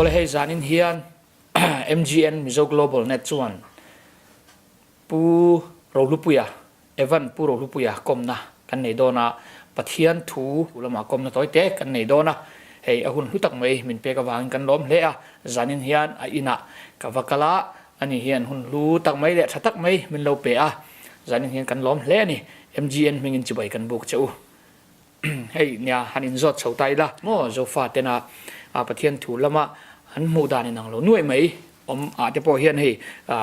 Awle hei zanin hian MGN Mizo Global Net chuan Pu Rohlupuia, Evan Pu Rohlupuia kawmna kan nei dawn a, Pathian thu lamah kawmna tawi te kan nei dawn a, hei a hun hlu tak mai min pek avangin kan lawm hle a, zanin hian a inah ka va kal a, ani hian hun hlu tak mai leh tha tak mai min lo pe a, zanin hian kan lawm hle a ni, MGN hmingin chibai kan buk che u. Hei nia han inzawt chho ta ila maw Zofa tena Pathian thu lama an hmuh dan inang lo nuaih mai awm ah te pawh hian hei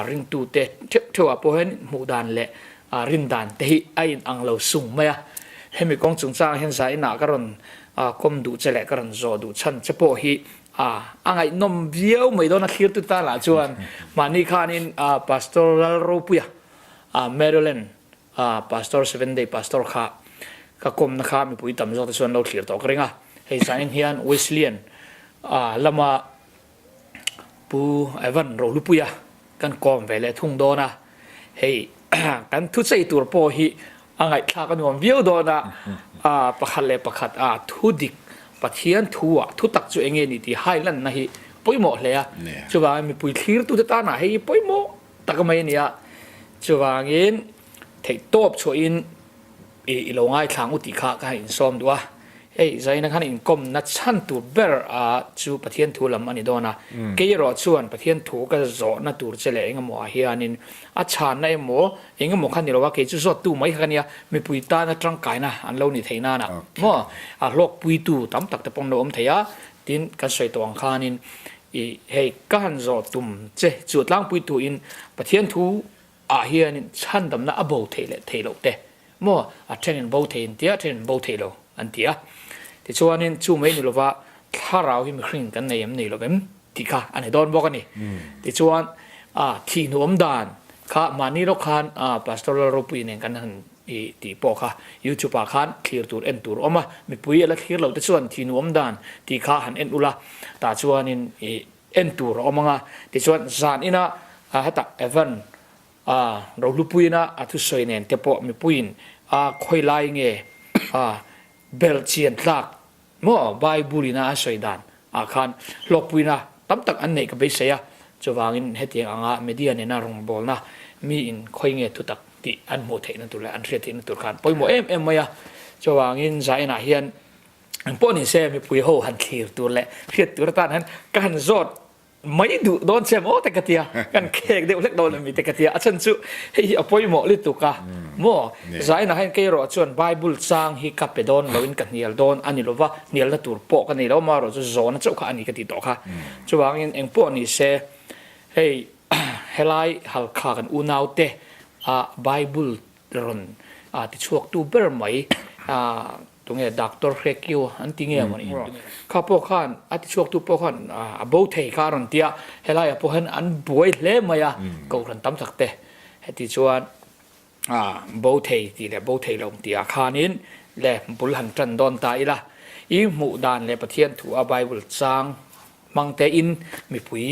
ringtu te theuh theuh ah pawh hian hmuh dan leh rin dan te hi a in ang lo sung mai a. Hemi kawng chungchangah hian zah inah ka rawn kawm duh che leh ka rawn zawh duh chhan che pawh hi a ngaihnawm viau mai dawn a thlirtu tan lah chuan mahni khanin Pastor Lalropuia Maryland A Pastor Seven Day Pastor kha ka kawmna kha mipui tam zawk te chuan lo thlir tawh ka ring a, hei zanin hian Wesleyan lama Pu Evan Rohlupuia kan kawm ve leh thung dawn a, hei kan thuchei tur pawh hi a ngaihthlak a nuam viau dawn a, pakhat leh pakhat a thu dik Pathian thu ah thu tak chu eng nge ni tih hai lanna hi pawimawh hle a, chuvangin mipui thlirtute tanah hei hi pawimawh tak mai a ni a, chuvangin theihtawp chhuahin i lo ngaithlang u tih kha ka han insawm duh a, hei Zaina khan inkawmna chhan tur ber a chu Pathian thu lam a ni dawn a, kei erawh chuan Pathian thu ka zawhna tur che leh engemaw ah hianin a chhanna emaw engemaw kha ni lo a, kei chu zawttu mai kha ka nia, mipui tana tangkaina an lo ni thei nana maw a hlawkpuitu tam tak te pawh an lo awm thei a, tin kan sawi tawh ang khanin I hei ka han zawh tum che chu tlangpui tuin Pathian thu ah hianin chhandamna a bo theih leh theih loh te maw a thenin bo thei an tia a thenin bo theih lo an ti a. Tichuanin chu mai ni lova thlarau hi mihring kan nei em nei lo em tih kha a ni dawn bawk a ni. Tichuan a thih hnuawm dan kha mahni lawk khan Pastor Lalropuii nen kan han I tih pawh kha YouTube ah khan thlir tur en tur awm a, mipui a la thlir lo te chuan thi nuam dan tih kha han en ula, tah chuanin i en tur a awm ang a, tichuan zan ina hetah Evan a Rohlupuiina a thusawi nen te pawh mipuiin a khawi lai nge a belh chian tlak Maw Bible ina an sawi dan ah khan hlawkpuina tam tak an neih ka beisei a, chuvangin hetiang anga media nena rawngbawlna mi in khawi nge thutak tih an hmuh theihna tur leh an hriat theihna tur khan pawimawh em em mai a, chuvangin Zion ah hian engpawh ni se mipui ho han thlir tur leh hriat tur atan hian ka han zawt mai duh dawn che maw te ka tia kan khek deuh hlek dawn ami te ka tia a chhan chu hei hi a pawimawh lutuk a maw zainah hian kei erawh chuan bible chang hi ka pe dawn loin ka hnial dawn a ni lova hnialna tur pawh ka nei lo amaherawh chu zawhna chauh kha a ni ka tih tawh kha chuvangin engpawh ni se hei helai halkha kan unaute a bible rawn tichhuaktu ber mai Tunge Doctor Hrekio an ti nge maw ni? Kha pawh khan a tichhuaktu pawh khan a bo thei kha a rawn ti a, helaiah pawh hian an buai hle mai a, kohhran tam tak te. Heti chuan bo thei tih leh bo thei lo tihah khanin le bul han tan dawn ta ila, i hmuh dan leh Pathian thu a Bible chang hmang tein mipui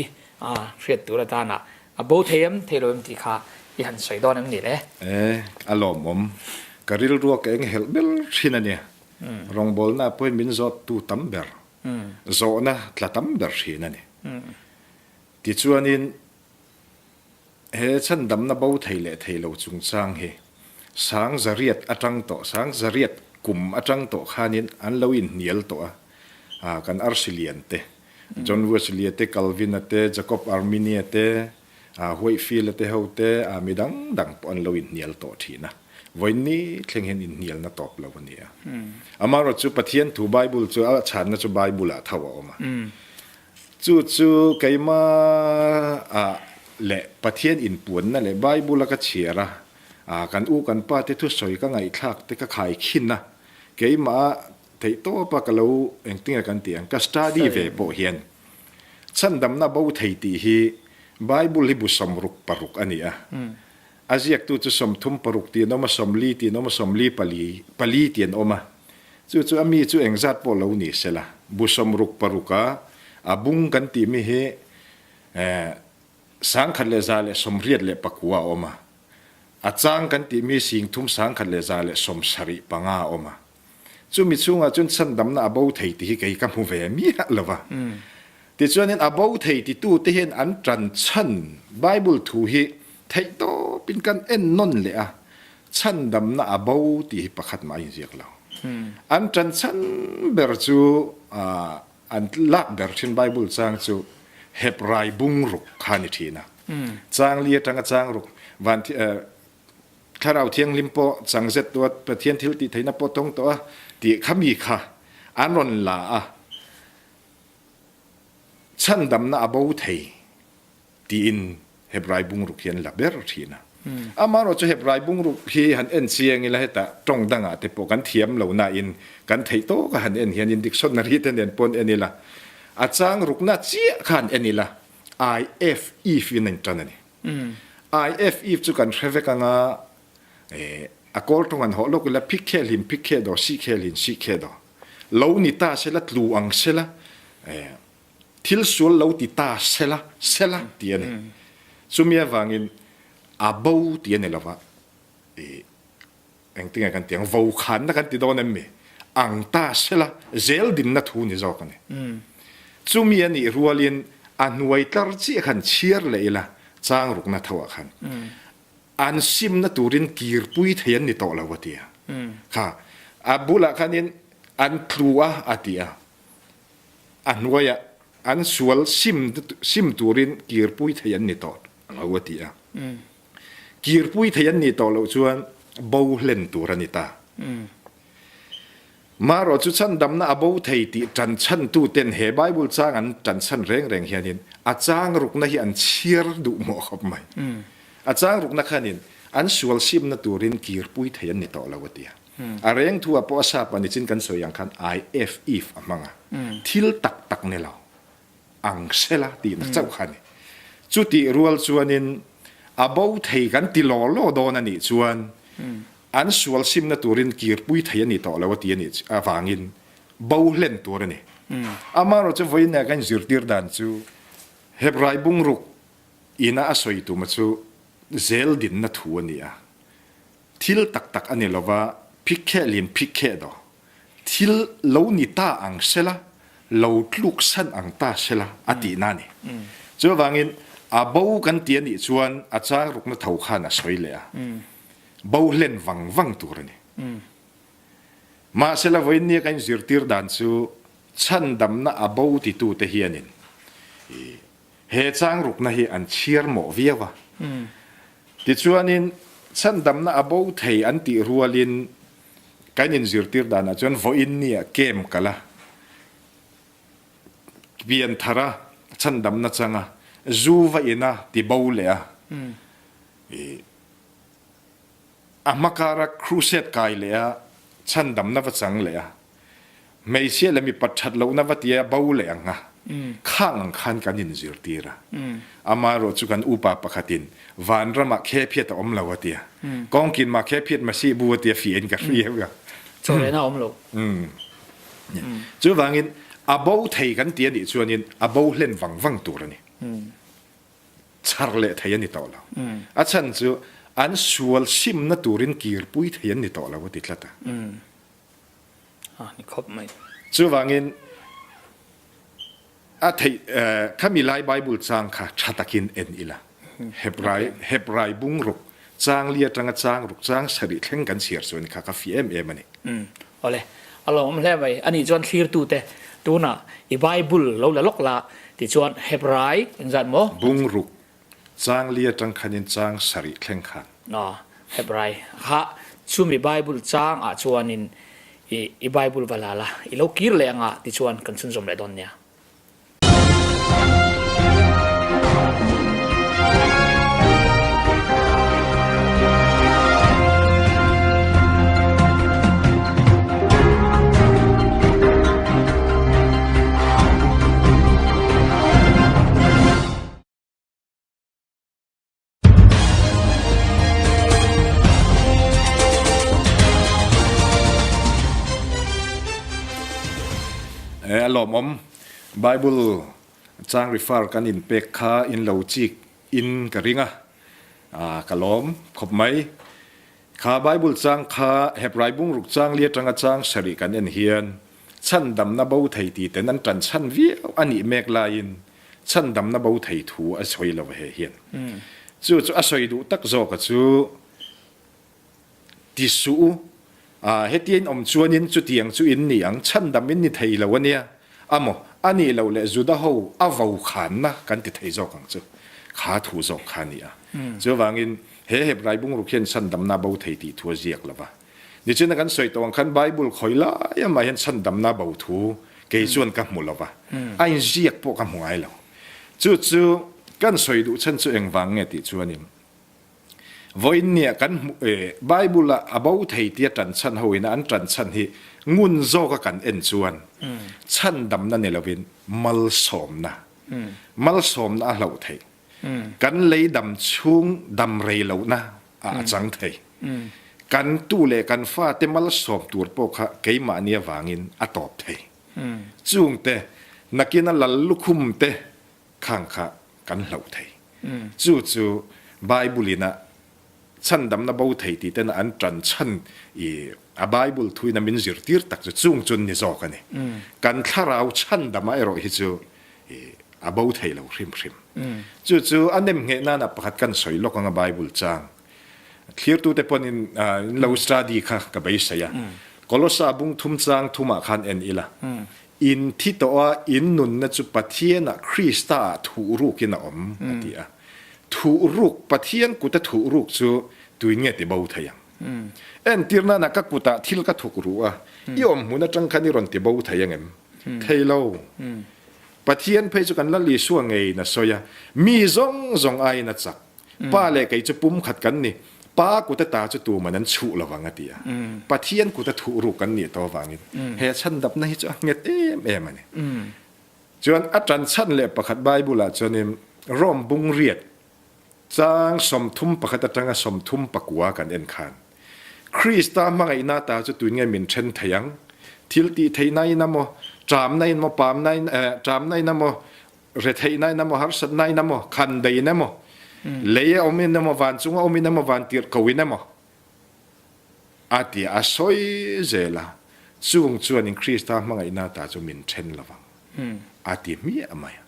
hriat tur atana A bo thei em thei lo em tih kha i han sawi dawn em ni le? E, a lawmawm. Ka rilrua ka eng helh ber thin a nia. Rawngbawlna pawhin min zawttu tam ber, zawhna tla tam ber thin a ni. Tichuanin he chhandamna bo thei leh thei lo chungchang hi sang zariat atang tawh, sang zariat kum atang tawh khanin an lo inhnial tawh a, kan arsi lian te John Wesley-a te, Calvin-a te, Jacob Arminia te, Whitefield-a te ho te, mi dang dang pawh an lo inhnial tawh thin a. Vawiin thleng hian inhnialna tawp lo a ni a. Amaherawhchu chu Pathian thu Bible chu a chhanna chu Bible-ah tho a awm a. Chu chu keimah leh Pathian inpuanna leh Bible-a ka chhiar a, kan u kan pa te thusawi ka ngaihthlak te ka khaikhin a, keimah Theihtawpa ka lo engtinge kan tih ang, ka study ve pawh hian chhandamna bo thei tih hi Bible hi bu 66 a ni a. A ziaktu chu 36 tih an awm a, 40 tih an awm a, sawmli pali pali tih an awm a. Chu chu a mi chu engzat pawh lo ni sela, bu 66 a a bung kan tih mi hi 1184 a awm a. A chang kan tih mi 3175 a awm a. Chumi chhungah chuan chhandamna a bo thei tih hi kei ka hmu ve miah lo va. Tichuanin a bo thei titute hian an ṭan chhan Bible thu hi theihtawpin kan en nawn leh a, chhandamna a bo tih hi pakhat mah a inziak lo. An ṭan chhan ber chu an lak ber ṭhin Bible chang chu Hebrai bungruk kha a ni ṭhin a. Chang li aṭanga chang ruk van Thlarau Thianghlim pawh chang zet tawh a, Pathian thil tih theihna pawh tawng tawh a tih kha mi kha an rawn la a, chhandamna a bo thei tiin Hebrai bungruk hi an la ber thin a. Amaherawh chu Hebrai bungruk hi han en chiang ila hetah tawng dangah te pawh kan thiam lo nain kan theih tawk a han en hianin dictionary te nen pawh an en ila a chang rukna chiah kha han en ila I F if in a intan a ni. I F if chu kan hre vek anga a kawl tawng an hawh lawk ila phik khel hin phik khel daw sih khel hin sih khel daw. Lo ni ta sela, tlu ang sela, thil sual lo ti ta sela, sela tih a ni. Chumi avangin a bo tih a ni lova, engtinge kan ti ang, vo khanna kan ti dawn em mi? Ang ta sela, zel dinna thu ni zawk a ni. Chumi a nih rualin a hnuai tlar chiah khan chhiar leh ila, chang rukna tho ah khan. An simna turin kirpui thei an ni tawh lo a ti a. Kha a bulah khanin an tlu a a ti a. A hnuaiah an sual sim sim turin kirpui thei an ni tawh lo a ti a. Kirpui thei an nih tawh loh chuan bo hlen tur a ni ta. Marawh chu chhandamna a bo thei tih ṭanchhantuten he Bible chang an ṭanchhan reng reng hianin a chang rukna hi an chhiar duh mawh khawp mai. A chang rukna khanin an sual simna turin kirpui thei an ni tawh lo a ti a. A reng thu ah pawh a sap a nichin kan sawi ang khan I F if a hmang a. Thil tak tak ni lo. Ang sela tihna chauh kha a ni. Chutih rual chuanin a bo thei kan ti law law dawn a nih chuan an sual simna turin kirpui thei a ni tawh lo a ti a nih avangin bo hlen tur a ni. Amaherawhchu chu vawiin ah kan zirtir dan chu Hebrai bungruk ina a sawi tuma chu zel dinna thu a ni a, thil tak tak a ni lova phikhelhin phikkheh daw Thil lo ni ta ang sela, lo tluk san ang ta sela a tihna a ni. Chuvangin a bo kan ti a nih chuan a chang rukna tho khan a sawi leh a, bo hlen vang vang tur a ni. Mahsela vawiinnia kan inzirtir dan chu chhandamna a bo titute hianin he chang rukna hi an chhiar mawh viau a. Tichuanin chhandamna a bo thei an tih rualin Kan inzirtir danah chuan vawiin nia kem kal a, pian thar a, chhandamna chang a, zu va in a, ti bo leh a, ih a hma kara crusade kai leh a, chhandamna va chang leh a, Hmeichhia leh mipat that lohna va tia bo leh ang a, khang ang khan kan inzirtir a. Amaherawh chu kan upa pakhatin vanramah khephiat a awm lo a tia. Kawngkin mah khephiat masih bu a tia fiahin ka hria a. Chawlehna a awm lo. Chuvangin a bo thei kan ti a nih chuanin a bo hlen vang vang tur a ni. Chhar leh thei a ni tawh lo. A chhan chu an sual simna turin kirpui thei an ni tawh lo a ti tlat a. A ni khawp mai. Chuvangin a theih khami lai Bible chang kha tha takin en ila. Hebrai Hebrai bung ruk chang li atanga chang ruk chang sarih thleng kan chhiar chuan kha ka fi em em a ni. Awle a lawmawm hle mai. Ani chuan thlirtu te tunah i Bible lo la lawk la tichuan Hebrai engzat maw? Bung ruk Chang li atang khanin chang sarih thleng khan. Aw, Hebrai kha chumi Bible chang ah chuanin i i Bible va la la, i lo kir leh anga tichuan kan chhunzawm leh dawn nia. A lawmawm Bible chang refer kan in pek kha in lo chik in ka ring a, ka lawm khawp mai. Kha Bible chang kha Hebrai bungruk chang li atanga chang sarih kan en hian. Chhandamna bo thei ti ten an ṭan chhan viau a nih mek laiin chhandamna bo thei thu a sawi lo he hian. Chu chu a sawi duh tak zawka chu ti suh u, hetia in awm chuanin chutiang chu in ni ang, chhandam in ni thei lo a nia, amaw a nih loh leh Juda ho a vo khanna kan ti thei zawk ang chu, kha thu zawk kha a ni a. Chuvangin he Hebrai bungruk hian chhandamna bo thei tih thu a ziak lo va. Nichina kan sawi tawh ang khan Bible khawi lai amah hian chhandamna bo thu kei chuan ka hmu lo va, a inziak pawh ka hmu ngai lo. Chu chu kan sawi duh chhan chu engvang nge tih chuanin vawiin nia kan hmu Bible a a bo thei tia tan chhan ho ina an tan chhan hi ngun zawka kan en chuan chhandamna ni lovin malsawmna malsawmna a hlauh theih. Kan lei dam chhung dam rei lohna ah a chang thei. Kan tu leh kan fate malsawm tur pawh kha keimahni avangin a tawp thei. Chungte nakina lal lukhum te khang kha kan hlauh thei. Chu chu Bible in a chhandamna bo thei tih tena an tan chhan i a Bible thuin a min zirtir tak chu chung chun ni zawk a ni. Kan thlarau chhandama erawh hi chu i a bo thei lo hrim hrim. Chu chu a nem ngheh nana pakhat kan sawi lawk anga Bible chang. Thlirtute pawn in in lo study kha ka beisei a. Kolosa bung thum chang thumah khan en ila. In thi tawh a in nunna chu Pathianah Krista ah thuh rukin a awm a ti a. Thuh ruk, Pathian kuta thuh ruk chu tuin nge ti bo thei ang? Entir nana ka kutah thil ka thuk ruh a, i awm hmun atang khan i rawn ti bo thei ang em? Thei lo. Pathian phei chu kan Lal Isua ngeiin a sawi a, mi zawng zawng aiin a chak. Pa leh kei chu pumkhat kan ni, Pa kuta ta chu tuman an chhuh lo vang a ti a. Pathian kuta thuh ruk kan nih tawh avangin he chhandapna hi chu a nghet em em a ni. Chuan a ṭan chhan leh pakhat Bible-ah chuanin Rome bungriat chang 31 aṭanga 39 kan en khan Krista hmangaihna ta chu tuin nge min ṭhen thei ang? Thil tih theihna in emaw, ṭamna in emaw, pamna in, ṭamna in emaw, retheihna in emaw, harsatna in emaw, khandei in emaw, lei a awm in emaw, vancung a awm in emaw, vantirhkoh in emaw, a ti a sawi zel a, chung chuanin Krista hmangaihna ta chu min ṭhen lo vang, a ti hmiah mai a.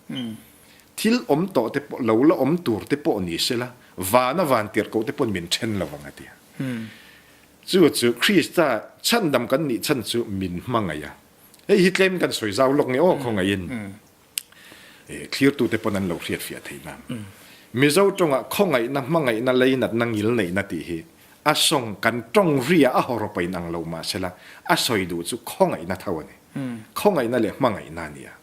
Thil awm tawh te pawh, lo la awm tur te pawh ni sela, vana vantirhkoh te pawn min ṭhen lo vang, a ti a. Chu chu Krista chhandam kan nih chhan chu min hmangaih a. Hei hi tlem kan sawi zau lawk nge aw khawngaihin thlirtute pawn an lo hriatfiah thei nan. Mizo tawngah khawngaihna, hmangaihna, leinatna, ngilneihna tih hi a sawng kan tawng ria a hawrawpa in ang lo mahsela a sawi duh chu khawngaihna tho a ni. Khawngaihna leh hmangaihna a ni a.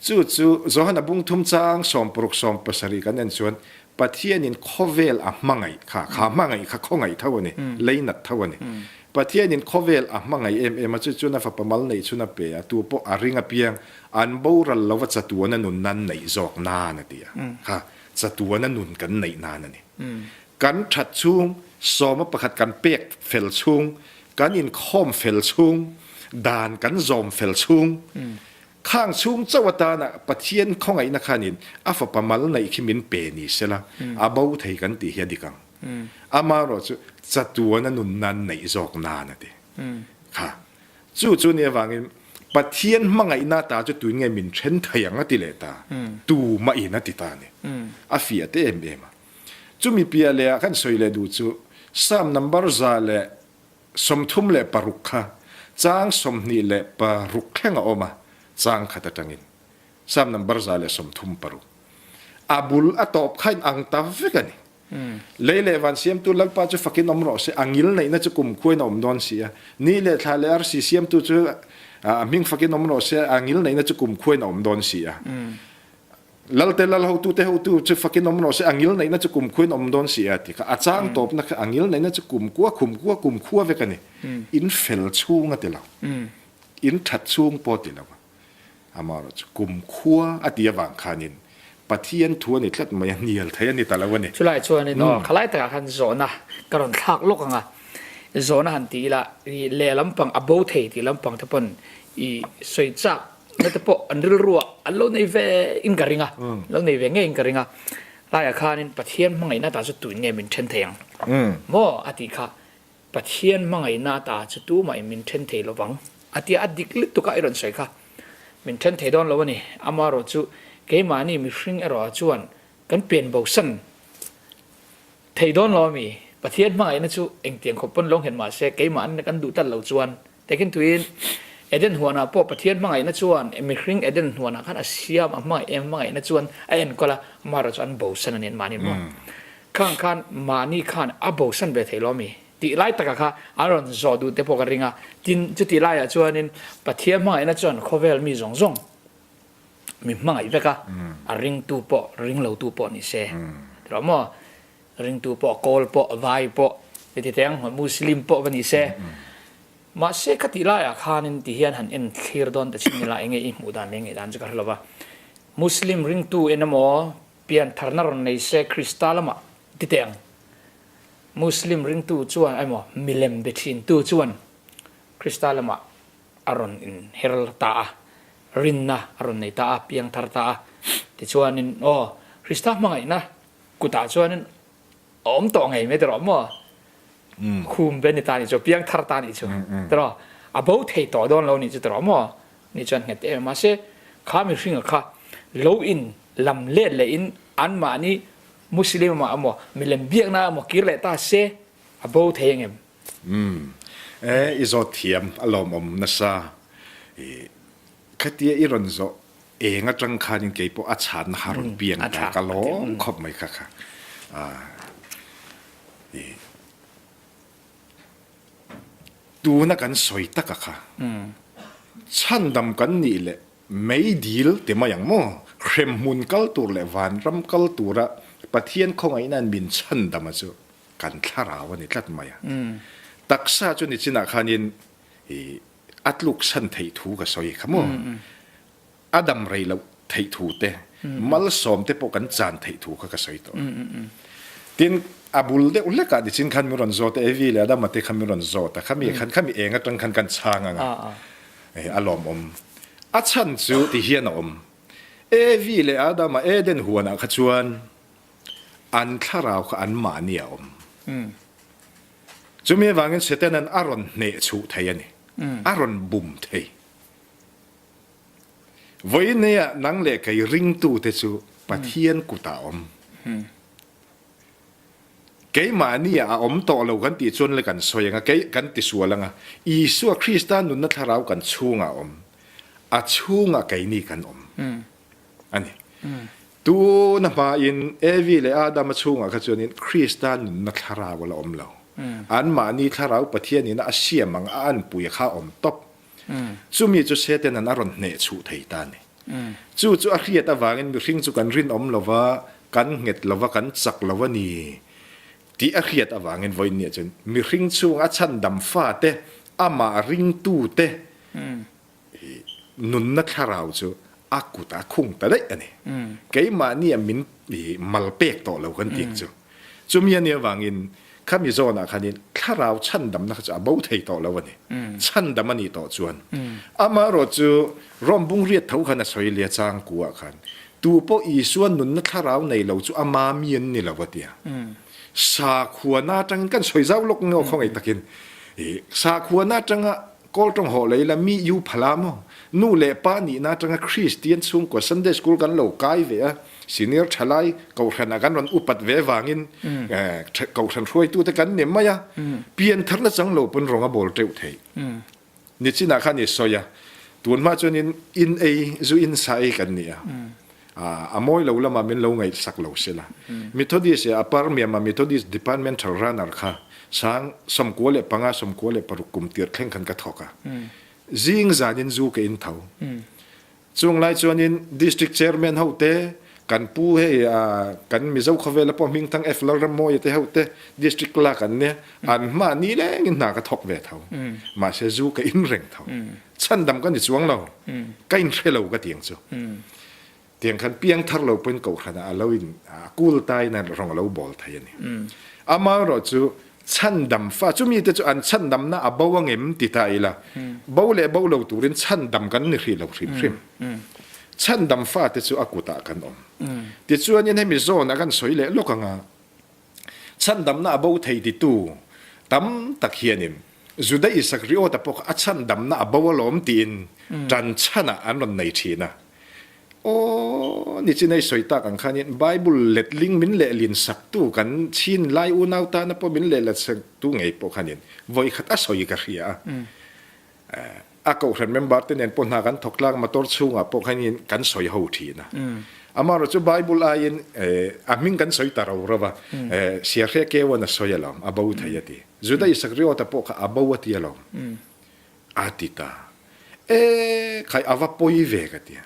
Chu chu Johana bung thum chang 60 70 kan en chuan Pathianin khawvel a hmangaih kha, kha hmangaih kha khawngaih tho a ni, leinat tho a ni. Pathianin khawvel a hmangaih em em a, chu chuan a fapa mal neih chhun a pe a, tu pawh a ring apiang an boral lova chatuana nun nan neih zawk nan a ti a, kha chatuana nun kan neih nan a ni. Kan that chhung, sawma pakhat kan pek fel chhung, kan inkhawm fel chhung, dan kan zawm fel chhung, khang chhung chauh atana Pathian khawngaihna khanin a fapa mal neih khi min pe ni sela, a bo thei kan tih hi a dik ang. Amaherawh chu chatuana nun nan neih zawk nan a ti. Kha chu chu ni avangin Pathian hmangaihna ta chu tuin nge min then thei ang a ti leh ta, tu mahin a ti ta a ni. A fiah te em em a. Chumi piah leh ah kan sawi leh duh chu Psalm number 136 kha chang 26 thleng a awm a, chang khat atangin Psalm number 136 a bul a tawp kha in ang ta vek a ni. Lei leh van siamtu Lalpa chu fakin awm rawh se, a ngil neihna chu kumkhuain a awm dawn si a. Ni leh thla leh arsi siamtu chu a hming fakin awm rawh se, a ngil neihna chu kumkhuain a awm dawn si a. Lalte lal hotute hotu chu fakin awm rawh se, a ngil neihna chu kumkhuain awm dawn si a ti kha. A chang tawpna kha a ngil neihna chu kumkua, khumkua, kumkhua vek a ni. In fel chhung a ti lo. In that chhung pawh a ti lo. Amaherawh chu kumkhua a ti avang khanin Pathian thu a ni tlat mai a, hnial thei a ni ta lo a ni. Chulai chuanin aw, khalai takah khan zawhna ka rawn thlak lawk ang a. Zawhna han ti ila, i lehlam pang a bo thei tih lampang te pawn i sawi chak na te pawh an rilruah an lo nei ve in ka ring a, lo nei ve ngei in ka ring a. Laiah khanin Pathian hmangaihna ta chu tuin nge min then thei ang maw a tih kha, Pathian hmangaihna ta chu tumah in min then thei lovang. A tia a dik lutuk a i rawn sawi kha. Min then thei dawn lo a ni. Amaherawhchu keimahni mihring erawh ah chuan kan pian bosan thei dawn lo a mi? Pathian hmangaihna chu engtiang khawp pawn lo nghet mah se keimahni kan duh tlat lo chuan takin tuiin Eden huanah pawh Pathian hmangaihna chuan mihring Eden huanah khan a siam a hmangaih em hmangaihna chuan a enkawl a, amaherawhchu an bosan a ni anmahni maw? Khang khan mahni khan a bosan ve thei lo a mi? Tih lai takah kha an rawn zawh duh te pawh ka ring a, tin chutih laiah chuanin Pathian hmangaihna chuan khawvel mi zawng zawng mi hmangaih vek a, a ringtu pawh ringlotu pawh ni se tiraw maw? Ringtu pawh kawl pawh vai pawh heti te ang Muslim pawh va ni se. Mahse khatih laiah khanin ti hian han en thlir dawn ta chin ila enge i hmuh dan leh ngaih dan chu ka hre lo va, Muslim ringtu en emaw piantharna rawn nei se Krista lamah ti teh ang. Muslim ringtu chuan emaw milem be thintu chuan Krista lamah a rawn inher ta a, rinna a rawn nei ta a, piangthar ta a. Tichuanin aw, Krista hmangaihna kutah chuanin a awm tawh ngei mai tiraw maw? Khum ve ni ta nih chu, piangthar ta nih chu tiraw? A bo thei tawh dawn lo nih chu tiraw maw? Ni chuan nghet em mahse kha mihringa kha lo in lam let lehin anmahni Muslim emaw emaw milem biakna emaw kir leh ta se a bo thei ang em? Umm e i zawt thiam a lawmawm nasa i khatia i rawn zawh eng atang khanin kei pawh a chhanna kha rawn piang ta ka lawm khawp mai kha kha i tuna kan sawi taka kha chhandam kan nih leh Mei dil ti mai ang maw? Hremhmun kal tur leh vanram kal tura Pathian khawngaihnain min chhandam a chu kan thlarau a ni tlat mai a. Taksa chu nichinah khanin i a tluksan theih thu ka sawi kha maw? A dam rei loh theih thu te, malsawm te pawh kan chan theih thu kha ka sawi tawh a. Tin, a bul deuh hlekah nichin khan min rawn zawt a, Evi leh Adama te kha min rawn zawt a, khami khan khami eng atang khan kan chhang ang a. A lawmawm. A chhan chu ti hian a awm. Evi leh Adama Eden huanah kha chuan an thlarau kha anmahni a awm. Chumi avangin Setanan a rawn hneh chhuh thei a ni. A rawn bum thei. Vawiineiah nang leh kei ringtute chu Pathian kutah a awm. Keimahni ah a awm tawh lo kan tih chuan le kan sawi ang a, kei kan ti sual ang a, Isua Krista nunna thlarau kan chhungah a awm, a chhungah keini kan awm a ni. Tuna hmain Evi leh Adama chhungah kha chuanin Krista nunna thlarau a la awm lo. Anmahni thlarau Pathianina a siam ang a anpui kha a awm tawp. Chumi chu Setanan a rawn hneh chhuh thei ta a ni. Chu chu a hriat avangin mihring chu kan rinawm lo va, kan nghet lo va, kan chak lo a ni tih a hriat avangin vawiin nia chuan mihring chhunga a chhandam fate, amah ringtute nunna thlarau chu a kutah a khung ta daih a ni. Keimahnia min mal pek tawh lo kan tih ang chu. Chumi a nih avangin khami zawnah khanin thlarau chhandamna kha chu a bo thei tawh lo a ni. Chhandam a nih tawh chuan. Amaherawh chu Rom bungriat tho khan a sawi leh a changkuah khan tu pawh Isua nunna thlarau nei lo chu ama mi an ni lo a tia. Sakhuana atangin kan sawi zau lawk nge aw khawngaih takin. Sakhuana atanga Kawl tawng hawh lei la mi yu phala maw? Nu leh pa nihna atanga Kristian chhungkua Sunday School kan lo kai ve a, senior thalai kohhranah kan rawn upat ve vangin kohhran hruaitute kan ni mai a, piantharna chang lo pawn rawng a bawl teuh theih. Nichinah khan i sawi a, tunhma chuanin in ei, zu in sa ei kan ni a, a mawi lo lamah min lo ngaihsak lo sela. Methodist e a Parmiama Methodist Departmental Runner kha sang 95, 96 kum tir thleng khan ka thawk a. Zing zanin zu ka in tho. Chung lai chuanin District Chairman ho te, kan pu hei kan Mizo khawvela pawh hmingthang F Lalrammawia te ho te District Clerk an nia, an hma ni lengin hna ka thawk ve tho. Mahse zu ka in reng tho. Chhandam ka ni chuang lo, ka inhre lo ka ti ang chu. Tiang khan piangthar lo pawhin kohhranah a lo in kul tain a rawng a lo bawl thei a ni. Amaherawh chu chhandam fa, chumi te chu an chhandamna a bo angem ti ta ila, bo leh bo lo turin chhandam kan ni hrih lo hrim hrim. Chhandam fa te chu a kutah kan awm. Tichuanin hemi zawnah kan sawi leh lawk anga, chhandamna a bo thei titu tam tak hianin. Juda Isakriota pawh kha a chhandamna a bo alawm tiin ṭan chhanah an rawn nei ṭhin a. Aw, nichin ei sawi tak ang khanin Bible letling min lehlin saktu kan chin lai unau tana pawh min lehlet saktu ngei pawh khanin vawikhat a sawi ka hria a. A kohhran member te nen pawh hna kan thawk tlang motor chhungah pawh khanin kan sawi ho thin a. Amaherawh chu Bible aiin a hming kan sawi ta ro ro va, Siahre Keuan a sawi alawm, a bo thei a ti. Juda Isakriota pawh kha a bo a ti alawm. A ti ta. E, khai a va pawi ve ka ti a.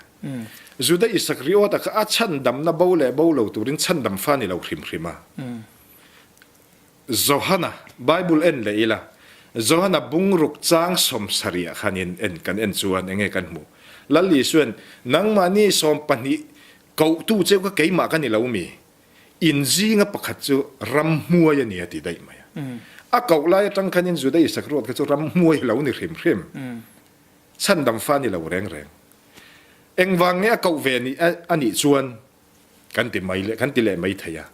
Juda Isakriota kha a chhandamna bo leh bo lo turin chhandam fa ni lo hrim hrim a. Johana, Bible en leh ila, Johana bungruk chang 70 ah khanin en kan en chuan enge kan hmuh? Lal Isuan, Nangmahni 12 kohtu cheu kha keimah ka ni lo mi? In zinga pakhat chu ramhmuai a ni a ti daih mai a. A koh lai atang khanin Juda Isakruat kha chu ramhmuai lo ni hrim hrim. Chhandam fa ni lo reng reng. Engvang nge a koh ve ni a nih chuan kan ti mai leh kan ti leh mai thei a.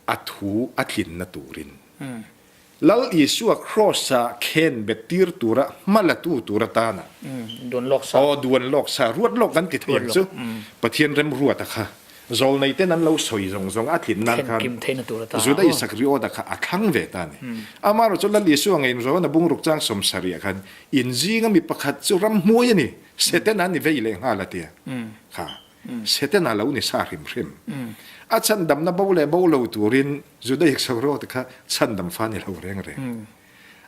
A thu a tlinna turin Lal Isua Kraws-a khen bet tir tura hma latu tur atana aw duan lawk sa ruat lawk kan ti thei ang chu Pathian remruata kha zawlnei ten an lo sawi zawng zawng a tlin nan khan Juda Isak Riawta kha a thlang ve ta a ni. Amaherawhchu Lal Isua ngeiin Johana bungruk chang 70 khan in zinga mi pakhat chu ramhmuai a ni, Setana a ni vei leh nghal a tia kha. Setana lo ni sa hrim hrim. A chhandamna bo leh bo lo turin Judaic Sauraw te kha chhandam fa ni lo reng reng.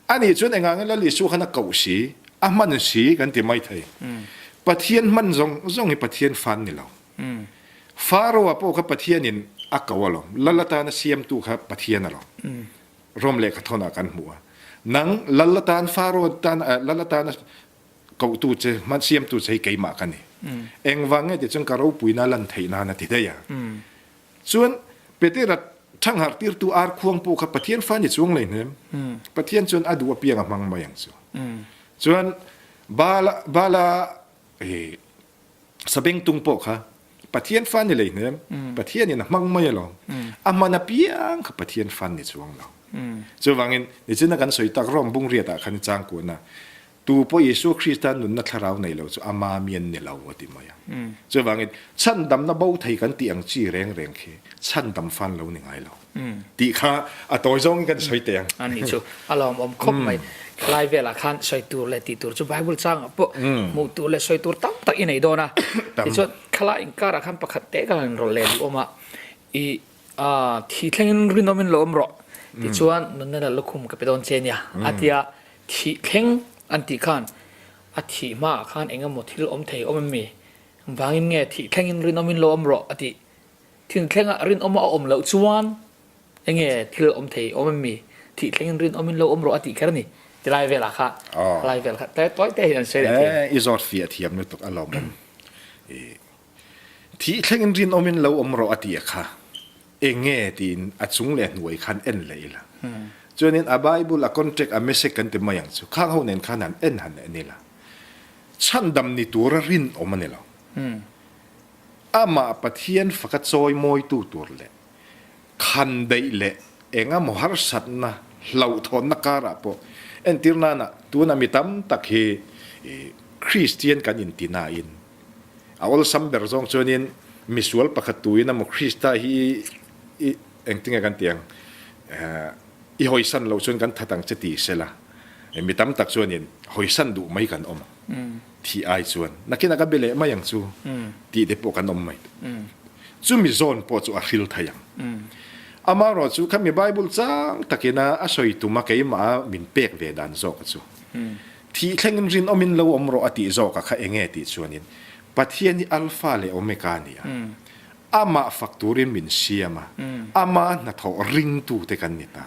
Ani chuan engah nge Lal Isu khan a koh si, a hman si kan ti mai thei. Pathian hman zawng zawng hi Pathian fan ni lo. Pharaoh-a pawh kha Pathianin a ko alawm. Lal atana siamtu kha Pathian alawm. Rom lehkha thawnah kan hmu a. Nang Lal atan Pharaoh tan Lal atana Kohtu che, hman siamtu che hi keimah ka ni. Engvang nge ti chuan ka ropuina lan theih nan a ti daih a. Chuan Petera thangharh tirtu ar khuang pawh kha Pathian fa ni chuang lei hnem. Pathian chuan a duh apiang a hmang mai ang chu. Chuan Bala Bala Sabengtung pawh kha Pathian fa ni lei hnem. Pathianin a hmang mai alawm. A hman apiang kha Pathian fa ni chuang lo. Chuvangin nichina kan sawi tak Rom bungriatah khan i changkuan a. Tu pawh Isua Krista nunna thlarau nei lo chu ama mi an ni lo a ti mai a. Chuvangin chhandamna bo thei kan tih ang chi reng reng khi chhandam fan lo ni ngai lo tih kha a tawi zawngin kan sawi teh ang. A nih chu a lawmawm khawp mai. Khalai velah khan sawi tur leh tih tur chu Bible changah pawh hmuh tur leh sawi tur tam tak i nei dawn a. Tichuan khalai inkarah khan pakhat te ka han rawlh leh duh awm a, i thi thlengin rinawmin lo awm rawh tichuan nunna leh lukhum ka pe dawn che nia a tia. Thih thleng an tih khan a thih hmaah khan eng emaw thil awm thei awm em mi? Vangin nge thih thlengin rinawmin lo awm rawh a tih? Thil thlengah rinawma a awm loh chuan eng nge thil awm thei awm em mi? Thih thlengin rinawmin lo awm rawh a tih kher a ni. Ti lai velah kha lai vel kha tawi te hian an sawi leh thin. I zawt fiah thiam lutuk a lawmawm. Thih thlengin rinawmin lo awm rawh a tih a kha. Eng nge tiin a chung leh hnuai khan en leh ila. Chuanin a Bible, a contract, a message kan ti mai ang chu. Khang ho nen khan han en han en ila. Chhandam ni tura rinawm a ni lo. Amah Pathian faka chawi mawitu tur leh khan daih leh eng emaw harsatna, hlauhthawnna karah pawh entir nana tuna mi tam tak hi Kristian kan inti nain A awlsam ber zawng chuanin misual pakhat tuin emaw Krista hi i engtinge kan ti ang, i hawisan loh chuan kan that ang che ti sela, mi tam tak chuanin hawisan duh mai kan awm ang. Thih ai chuan nakinah ka be leh mai ang chu tih te pawh kan awm mai. Chumi zawn pawh chu a hril thei ang. Amaherawhchu khami Bible chang takina a sawi tuma keimah min pek ve dan zawk chu. Thih thlengin rinawmin lo awm rawh a tih zawk a kha enge tih chuanin Pathian hi Alpha leh Omega a ni a, amah fak turin min siam a, ama hnathawh ringtute kan ni ta.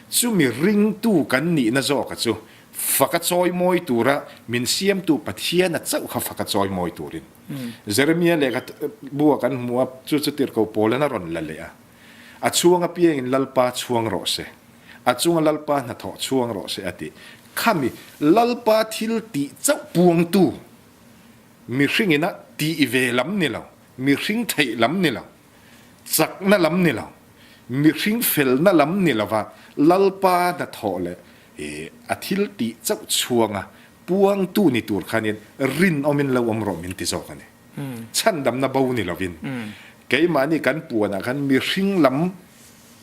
Chumi ringtu kan nihna zawka chu faka chawimawi tura min siamtu Pathiana chauh kha faka chawimawi turin Jeremia lehkha bu-a kan hmu a, chu chu tirhkoh Paula'n a rawn la leh a, A chhuang apiangin Lalpa chhuang rawh se. A chunga Lalpa hnathawh chhuang rawh se a ti. Khami Lalpa thil tih chauh puangtu mihring ina tih ve lam ni lo, mihring theih lam ni lo, chakna lam ni lo, mihring felna lam ni lova Lalpa hnathawh leh. A thil tih chauh chhuanga puangtu ni tur khanin rinawmin lo awm rawh min ti zawk a ni. Chhandamna bo ni lovin keimahni kan puanah khan mihring lam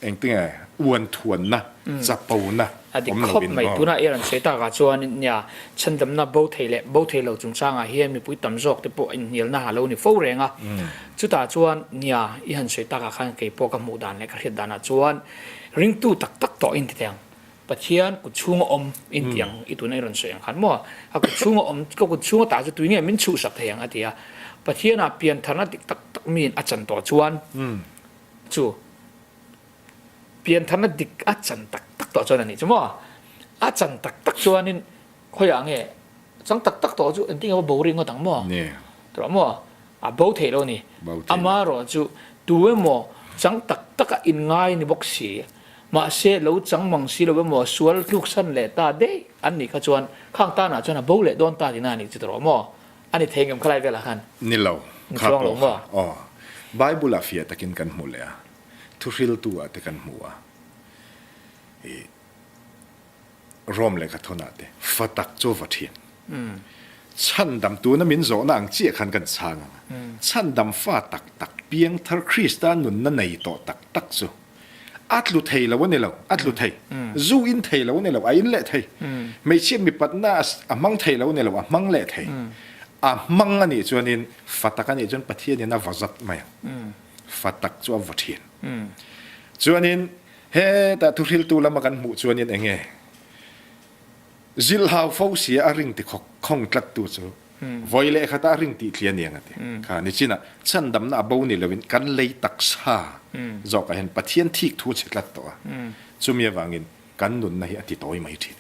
engtinge uan thuanna, chapona A dik awm khawp lovin mai. aw. Tunah i rawn sawi takah chuan nia chhandamna bo thei leh bo thei lo chungchangah hian mipui tam zawk te pawh inhnialna a lo ni fo reng a. Chutah chuan nia i han sawi takah khan kei pawh ka hmuh dan leh ka hriat danah chuan ringtu tak tak tawh in ti thei ang. Pathian kut chhunga awm in ti ang i tuna i rawn sawi ang khan maw? A kut chhunga awm, ka kut chhunga tah chu tui nge min chhuhsak thei ang a ti a. Pathianah piantharna dik tak tak miin a chan tawh chuan chu piantharna dik a chan tak tak tawh chuan a nih chu maw? A chan tak tak chuanin khawiah nge chang tak tak tawh chu engtin nge bo ri ngawt ang maw? Tawh maw? A bo thei lo a ni. Amaherawh chu tu emaw chang tak taka inngai ni bawk si, mahse lo chang mang si lo emaw sual tluksan leh ta daih an nih kha chuan khang tanah chuan a bo leh dawn ta tihna a nih chu tawh maw? A ni thei ngem khalai velah khan? Ni lo, Ni kha chuang lo pawh maw? kha. Aw, Bible-ah fiah takin kan hmu leh a, thuhriltu ah te kan hmu a, ih. Rome lehkha thawnah te fa tak chu va thin. Chhandam tuna min zawhna ang chiah khan kan chhang ang a. Chhandam fa tak tak piangthar Krista nunna nei tawh tak tak chu a tlu thei lo a ni lo, a tlu thei. Zu in thei lo a ni lo, a in leh thei. Hmeichhia mipatna a hmang thei lo a ni lo, a hmang leh thei. A hmang a nih chuanin fa tak a nih chuan Pathianin a va zat mai ang. Fa tak chu a va thin. Chuanin Hetah thuhriltu lama kan hmuh chuanin eng nge zilhau fo sia a ring ti khawk khawng tlattu chu vawi leh khatah a ring tih thli a ni ang a ti. Kha nichinah chhandamna a bo ni loin kan lei taksa zawkah hian Pathian thik thu a chhe tlat tawh a, chumi avangin kan nunna hi a ti tawi mai thin.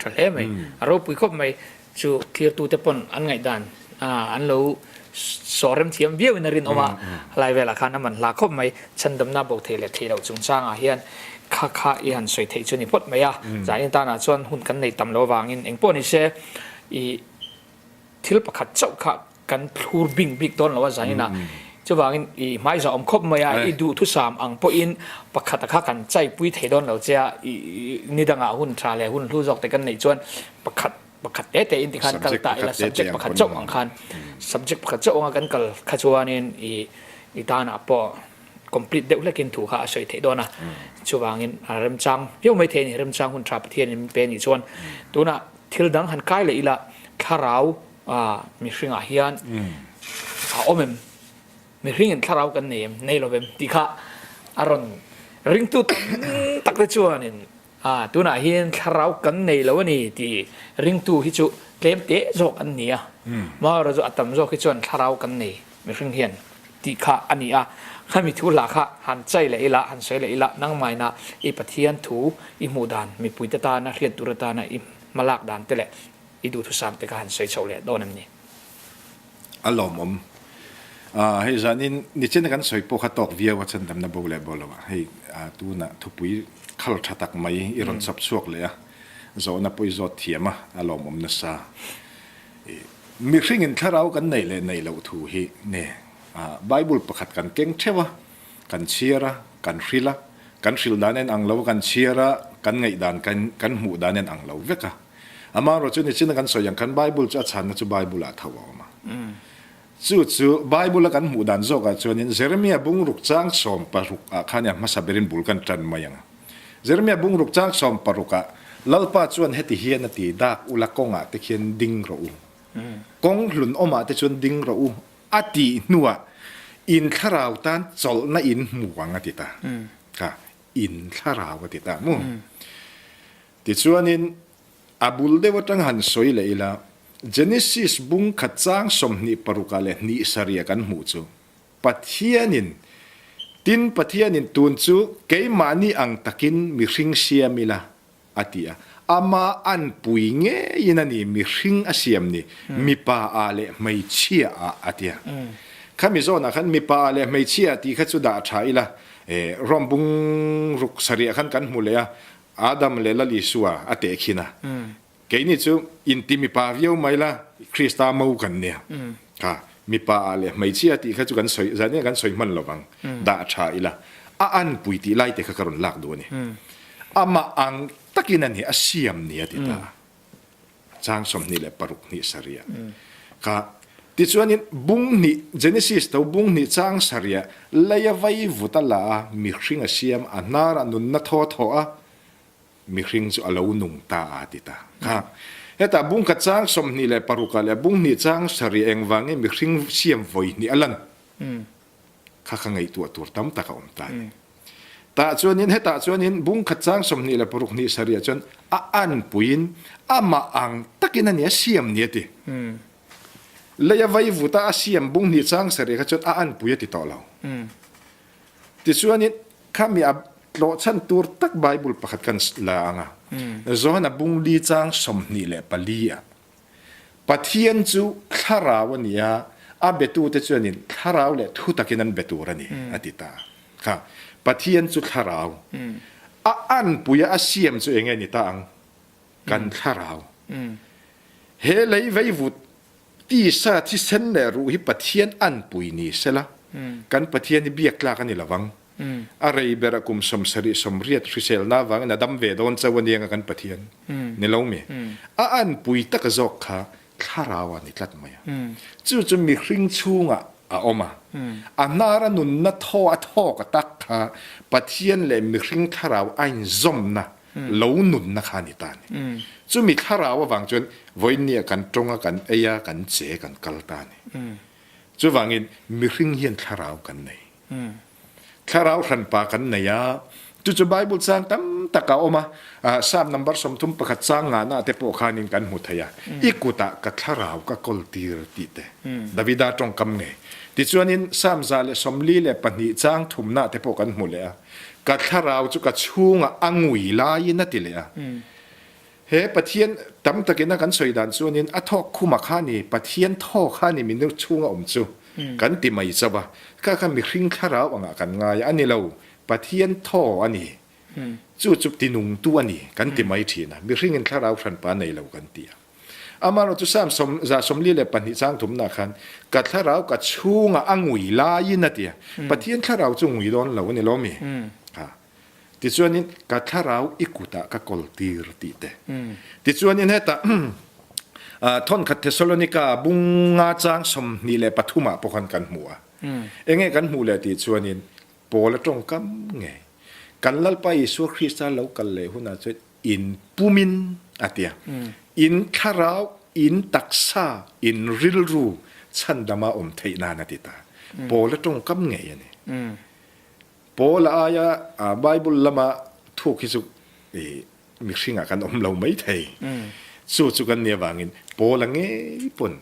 Tha hle mai. A ropui khawp mai. Chu thlirtute pawn an ngaihdan an lo sawh rem thiam viau in a rinawm a, helai velah khan a man hla khawp mai. Chhandamna bo thei leh thei loh chungchangah hian kha kha i han sawi theih chu a ni phawt mai a. Zanin tanah chuan hun kan nei tam lo avangin engpawh ni se i thil pakhat chauh kha kan thlur bing bik dawn lo a zanin a, chuvangin i hmaiza awm khawp mai a, i duhthusam ang pawhin pakhat a kha kan chaipui thei dawn lo che a, i ni dangah hun tha leh hun hlu zawk te kan neih chuan pakhat pakhat te te in tikhan kal ta ila subject pakhat chauh ang khan subject pakhat chauh anga kan kal kha chuanin i i tanah pawh complete deuh hlekin thu kha a sawi theih dawn a, chuvangin a remchang viau mai thei a ni, remchang hun tha Pathianin min pe a nih chuan tunah thil dang han kai leh ila thlarau A, mihringah hian a awm em? Mihringin thlarau kan nei em? Nei lo em? Tih kha a rawn ringtu tam tak te chuanin a, tunah hian thlarau kan nei lo a ni tih ringtu hi chu tlem teh zawk an ni a. Amaherawhchu chu a tam zawk hi chuan thlarau kan nei mihring hian tih kha a ni a. Khami thu hla kha han chai leh ila, han sawi leh ila, nangmaina i Pathian thu i hmuh dan mipuite tana hriat tur atana i hmalak dan te leh I duhthusam te kha han sawi chhoh leh dawn em ni? A lawmawm. Hei zanin nichina kan sawi pawh kha tawk viau a chhandamna bo leh bo lo ah hei tunah thupui khal tha tak mai i rawn chawp chhuak leh a, zawhna pawh i zawt thiam a, a lawmawm nasa. Mihringin thlarau kan neih leh neih loh thu hi nge Bible pakhat kan keng theuh a, Kan chhiar a, kan hrilh a, kan hrilh dan en ang lo a kan chhiar a, kan ngaih dan kan kan hmuh dan en ang lo vek a. Amaherawh chu nichina kan sawi ang khan Bible chu a chhanna chu Bible ah tho a awm a. Chu chu Bible a kan hmuh dan zawkah chuanin Jeremiah bungruk chang 16 ah khan a hmasa berin bul kan tan mai ang a. Jeremiah bungruk chang 16 ah Lalpa chuan heti hian a ti, Dak ula kawngah te khian ding rawh u. Kawng hlun awmah te chuan ding rawh u. A tih hnuah in thlarau tan chawlhna in hmu ang a ti ta. Kha in thlarau a ti ta maw? Tichuanin a bul deuh atang han sawi leh ila, Genesis bung khat chang 26 ah leh hnih sarih ah kan hmuh chu, Pathianin, Tin, Pathianin tun chu keimahni ang takin mihring siam ila, a ti a. Ama anpui ngeiin a ni mihring a siam ni, mipa ah leh hmeichhia ah a ti a. Khami zawnah khan mipa ah leh hmeichhia ah tih kha chu dah tha ila, Rom bung ruk sarih ah khan kan hmu leh a, Adam leh Lal Isua a tehkhin a. Keini chu inti mipa viau mai la, Krista mo kan nia. Kha mipa ah leh hmeichhia tih kha chu kan sawi, zan kan sawi hman lovang, dah tha ila. A anpui tih lai te kha ka rawn lak duh a ni. Amah ang takin a ni, a siam ni a ti ta a. Chang 26 hnih sarih kha. Tichuanin bung hnih, Genesis to bung hnih chang sarih lei a vai vut a la a, mihring a siam, a hnarah nunna thaw a thaw a, mihring chu a lo nung ta a ti ta kha. Hetah bung khat chang 26 ah leh bung hnih chang sarih engvangin mihring siam vawi hnih a lan? Kha kha ngaihtuah tur tam tak a awm ta a ni. Tah chuanin hetah chuanin bung khat chang 26 hnih sarih chuan a anpuiin amah ang takin a ni a siam ni a ti. Lei a vai vut a a siam bung hnih chang sarih kha chuan a anpui a ti tawh lo. Tichuanin khami a tlawhchhan tur tak Bible pakhat kan la ang a, Johana bung li chang 24 ah Pathian chu thlarau a ni a, a betute chuanin thlarau leh thu takin an be tur a ni, a ti ta. Kha, Pathian chu thlarau. A anpuia a siam chu enge ni ta ang? Kan thlarau. He lei veivut tisa thisen leh ruh hi Pathian anpui ni sela, kan Pathian hi biak tlak a ni lovang. A rei ber a kum 70 80 hriselna avangin a dam ve dawn chauh a niang a kan Pathian ni lo mi? A anpui taka zawk kha thlarau a ni tlat mai a. Chu chu mihring chhungah a awm a. A hnara nunna thaw a thawk a tak kha Pathian leh mihring thlarau a inzawmna lo nunna kha a ni ta a ni. Chumi thlarau avang chuan vawiinniah kan tawng a, kan ei a, kan che, kan kal ta a ni. Chuvangin mihring hian thlarau kan nei. Thlarau hranpa kan nei a, chu chu Bible chang tam tak a awm a, Psalm number 31 chang ngahna te pawh khanin kan hmu thei a, i kutah ka thlarau ka kawl tir tih te, Davida tawngkam ngei. Tichuanin Psalm 142 chang thumna te pawh kan hmu leh a, ka thlarau chu ka chhungah a ngui laiin a ti leh a. He Pathian tam takin a kan sawi dan chuanin a thawk khuma kha ni, Pathian thaw kha ni minung chhunga awm chu kan ti mai chauh a, kha kha mihring thlarau angah kan ngai a, a ni lo, Pathian thaw a ni, chu chu tinungtu a ni kan ti mai thin a, mihringin thlarau hranpa nei lo kan ti a. Amaherawh chu Psalm 142 chang thumna khan ka thlarau ka chhunga a ngui laiin a ti a, Pathian thlarau chu ngui dawn lo a ni lo mi? Tichuanin ka thlarau i kutah ka kawl tir tih te. Tichuanin hetah thawnkhat Thessalonika bunga chang 23 ah pawh khan kan hmu a. Enge kan hmuh leh tih chuanin Paula tawngkam ngei kan Lalpa Isua Krista lo kal leh hunah chuan in pumin a ti a. In thlarau, in taksa, in rilru chhandama awm theih nan a ti ta. Paula tawngkam ngei a ni. Paul aia Bible lama thuk hi chu mihringah kan awm lo mai thei. Chu chu kan nih avangin Paul-a ngei pawn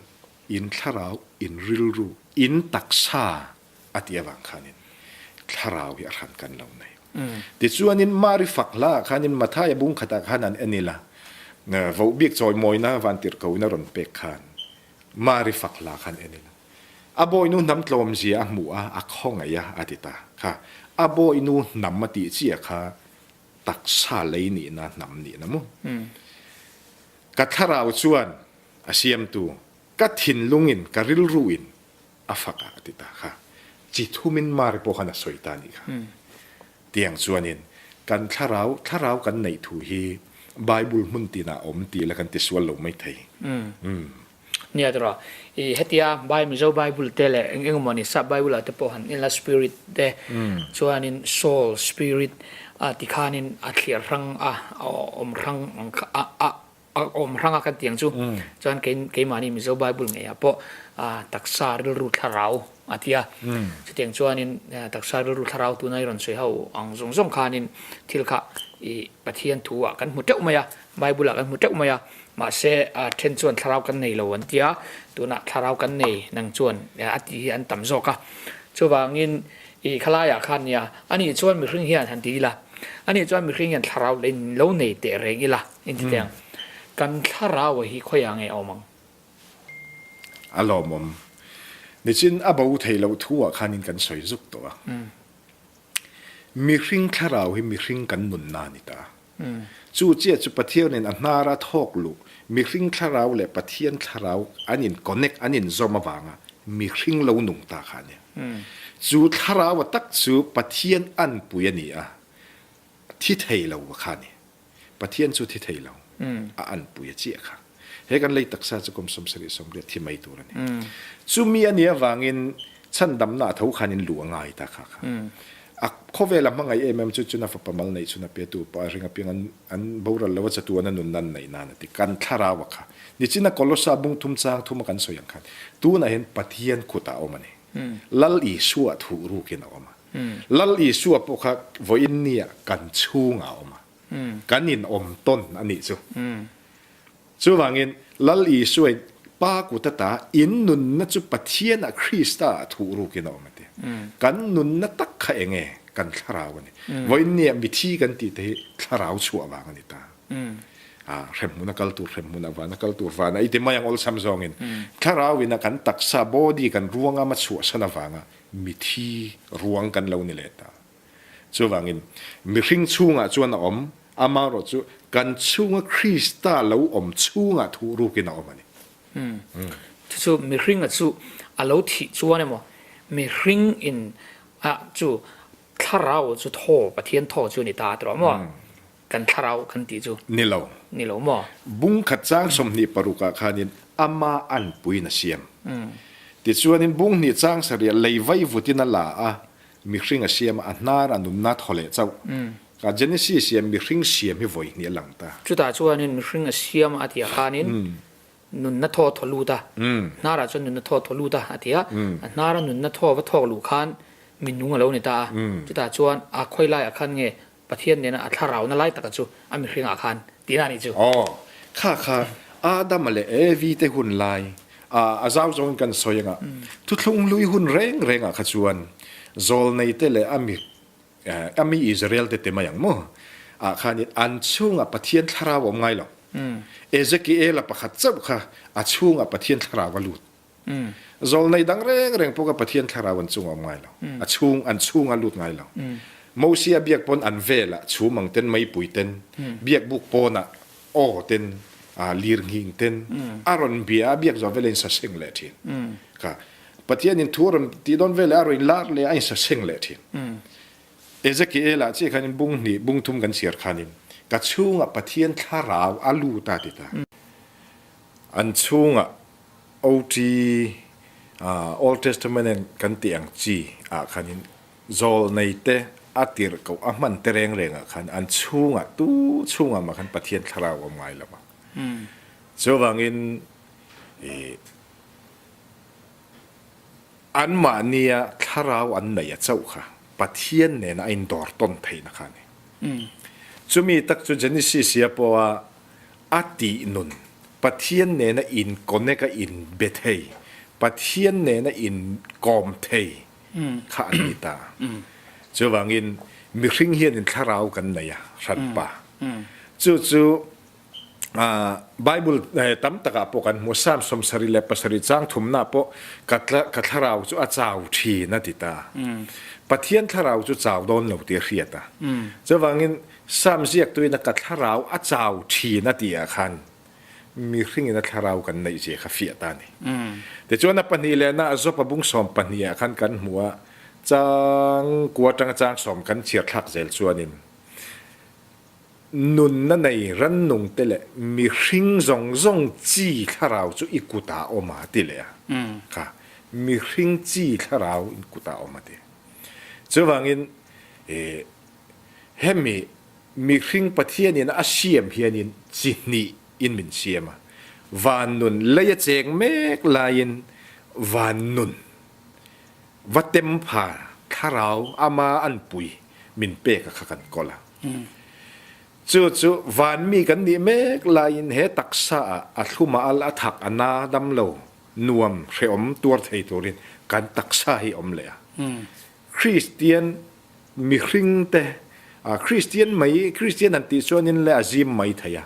in thlarau, in rilru, in taksa a tih avang khanin thlarau hi a hran kan lo nei. Tichuanin Mari fak hlaah khanin Mathaia bung khatah khan an en ila, vohbik chawimawina vantirhkoin a rawn pek khan Mari fak hla khan en ila. A bawinu hnam tlawmzia a hmuh a, a khawngaih a, a ti ta. Kha, a bawinu hnam a tih chiah kha taksa lei nihna hnam nihna maw? Ka thlarau chuan a siamtu, ka thinlungin, ka rilruin a fak a, a ti ta. Kha, chi thumin Mari pawh khan a sawi ta a nih kha. Tiang chuanin kan thlarau, thlarau kan neih thu hi Bible hmun tinah a awm tih la kan tisual lo maithei. Nia tawh i hetia Bai Mizo Bible te leh eng eng emawni sap Bible ah te pawh han inla spirit te chuanin soul spirit a ti khanin a thliar hrang a awm hrang ang kha a a a awm hrang a kan tih ang chu chuan kei keimahni Mizo Bible ngeiah pawh taksa rilru thlarau a ti a chutiang chuanin taksa rilru thlarau tuna i rawn sawi ho ang zawng zawng khanin thil kha i Pathian thu ah kan hmu teuh mai a Bible ah kan hmu teuh mai a. Mahse, a then chuan thlarau kan nei lo an ti a, tunah thlarau kan nei nang chuan a tih hi an tam zawk a. Chuvangin i khalaiah khan nia, ani chuan mihring hian han ti ila, ani chuan mihring hian thlarau lo nei teh reng ila in ti teh ang. Kan thlarau hi khawiah nge a awm ang? A lawmawm. Nichin a bo thei loh thu ah khanin kan sawi zuk tawh a. Mihring thlarau hi mihring kan nunna a ni ta. Chu chiah chu Pathianin a hnara thawk luh, mihring thlarau leh Pathian thlarau an in connect, an inzawm avanga mihring lo nung ta kha a ni. Chu thlarau a tak chu Pathian anpui a ni a. Thi thei lo kha a ni. Pathian chu thi thei lo. A anpui a chiah kha. He kan lei taksa chu kum 78 thi mai tur a ni. Chumi a nih avangin chhandamna a tho khan in luh a ngai ta kha kha. A khawvel a hmangaih em em chu chuna fapa mal neih chhun a pe tu pawh a ring apiang an an boral lo a chatuan a nun nan neih nan a ti. Kan thlarau a kha. Nichina Kolosa bung thum chang thum a kan sawi ang khan tunah hian Pathian kutah a awm a ni. Lal Isua thuh rukin a awm a. Lal Isua pawh kha vawiin nia kan chhungah a awm a. Kan in awm tawn a nih chu. Chuvangin Lal Isua in Pa kut ata in nunna chu Pathianah Krista ah thuh rukin a awm a ti. Kan nunna tak kha eng nge? Kan thlarau a ni. Vawiin nia mithi kan tih te hi thlarau chhuah vang a ni ta. Hremhmun a kal tur, hremhmun a van a kal tur, van a i ti mai ang awlsam zawngin. Thlarau in a kan taksa, body, kan ruangam a chhuahsan avanga mithi ruang kan lo ni leh ta. Chuvangin, mihring chhungah chuan a awm, amaherawh chu kan chhunga Krista lo awm chhungah thuh rukin a awm a ni. Chu chu mihringa chu a lo thih chuan emaw, mihring in a chu thlarau chu thaw, Pathian thaw chu a ni ta a ti rawh maw? Kan thlarau kan tih chu. Ni lo. Ni lo maw? Bung khat chang 26 ah khanin ama anpuiin a siam. Tichuanin bung hnih chang sarih lei vai vutin a la a, Mihring a siam a, a hnar a nunna thaw leh chauh. Ka Genesis hian mihring siam hi vawi hnih a lang ta. Chutah chuanin mihring a siam a tih ah khanin nunna thaw thaw lut a, hnarah chuan nunna thaw thaw lut a a ti a, a hnara nunna thaw va thawk luh khan minung a lo ni ta a. Chutah chuan a khawi laiah khan nge Pathian nena a thlarauna lai taka chu a mihringah khan tihna a nih chu. Aw, kha kha Adama leh Evi te hun lai a a zau zawngin kan sawi anga thuthlung hlui hun reng rengah kha chuan zawlnei te leh a mi a mi Israel te te mai ang maw ah khanin an chhungah Pathian thlarau a awm ngai lo. Ezekiela pakhat chauh kha a chhungah Pathian thlarau a lut. Zawlnei dang reng reng pawh kha Pathian thlarau an chung a awm ngai lo. A chung an chhung a lut ngai lo. Mosia biak pawn an velah chhum ang ten meipui ten biak buk pawnah aw ten lir nghing ten a rawn bia a biak zawh vel a insaseng leh thin. Kha Pathian in thu a rawn tih dawn veleh a rawn inlar leh a insaseng leh thin. Ezekiel-ah chiah khanin bung hnih bung thum kan chhiar khanin ka chhungah Pathian thlarau a lut a ti ta. An chhungah OT, Old Testament kan tih ang chi ah khanin zawlnei te a tirh koh a hman te reng reng ah khan an chhungah tu chhungah mah khan Pathian thlarau a awm ngai lo a. Chuvangin anmahnia thlarau an neih a chauh kha Pathian nena a indawr tawn theihna kha a ni. Chumi tak chu Genesis ia pawha A tih nun, Pathian nena in connect a in be thei, Pathian nena in kawm thei kha an ni ta. Chuvangin mihring hianin thlarau kan nei a, hranpa. Chu chu Bible tam takah pawh kan hmu, Psalm 77 chang thumna pawh ka thlarau chu a chau thin a ti ta. Pathian thlarau chu chau dawn lo tih a hriat a. Chuvangin Sam ziaktuin a ka thlarau a chau thin a tih ah khan mihringin a thlarau kan neih zia kha fiah ta a ni. Tichuan a pahnih lehna a zawp a bung 12 ah khan kan hmu a, chang kua atanga chang sawm kan chhiar thlak zel chuanin nunna nei rannung te leh mihring zawng zawng chi thlarau chu i kutah a awm a ti leh a, kha mihring chi thlarau in kutah a awm a ti. Chuvangin Hemi mihring Pathianin a siam hianin chi hnih in min siam a, van nun lei a cheng mek laiin van nun va tem pha thlarau ama an pui min pek a kha kan kawl a. Chu chu van mi kan nih mek laiin he taksa ah a thlum a al a thak a na dam lo nuam hrehawm tuar thei turin kan taksa hi awm leh a. Kristian Mihring te, Kristian mai, Kristian han tih chuanin leh a zim mai thei a,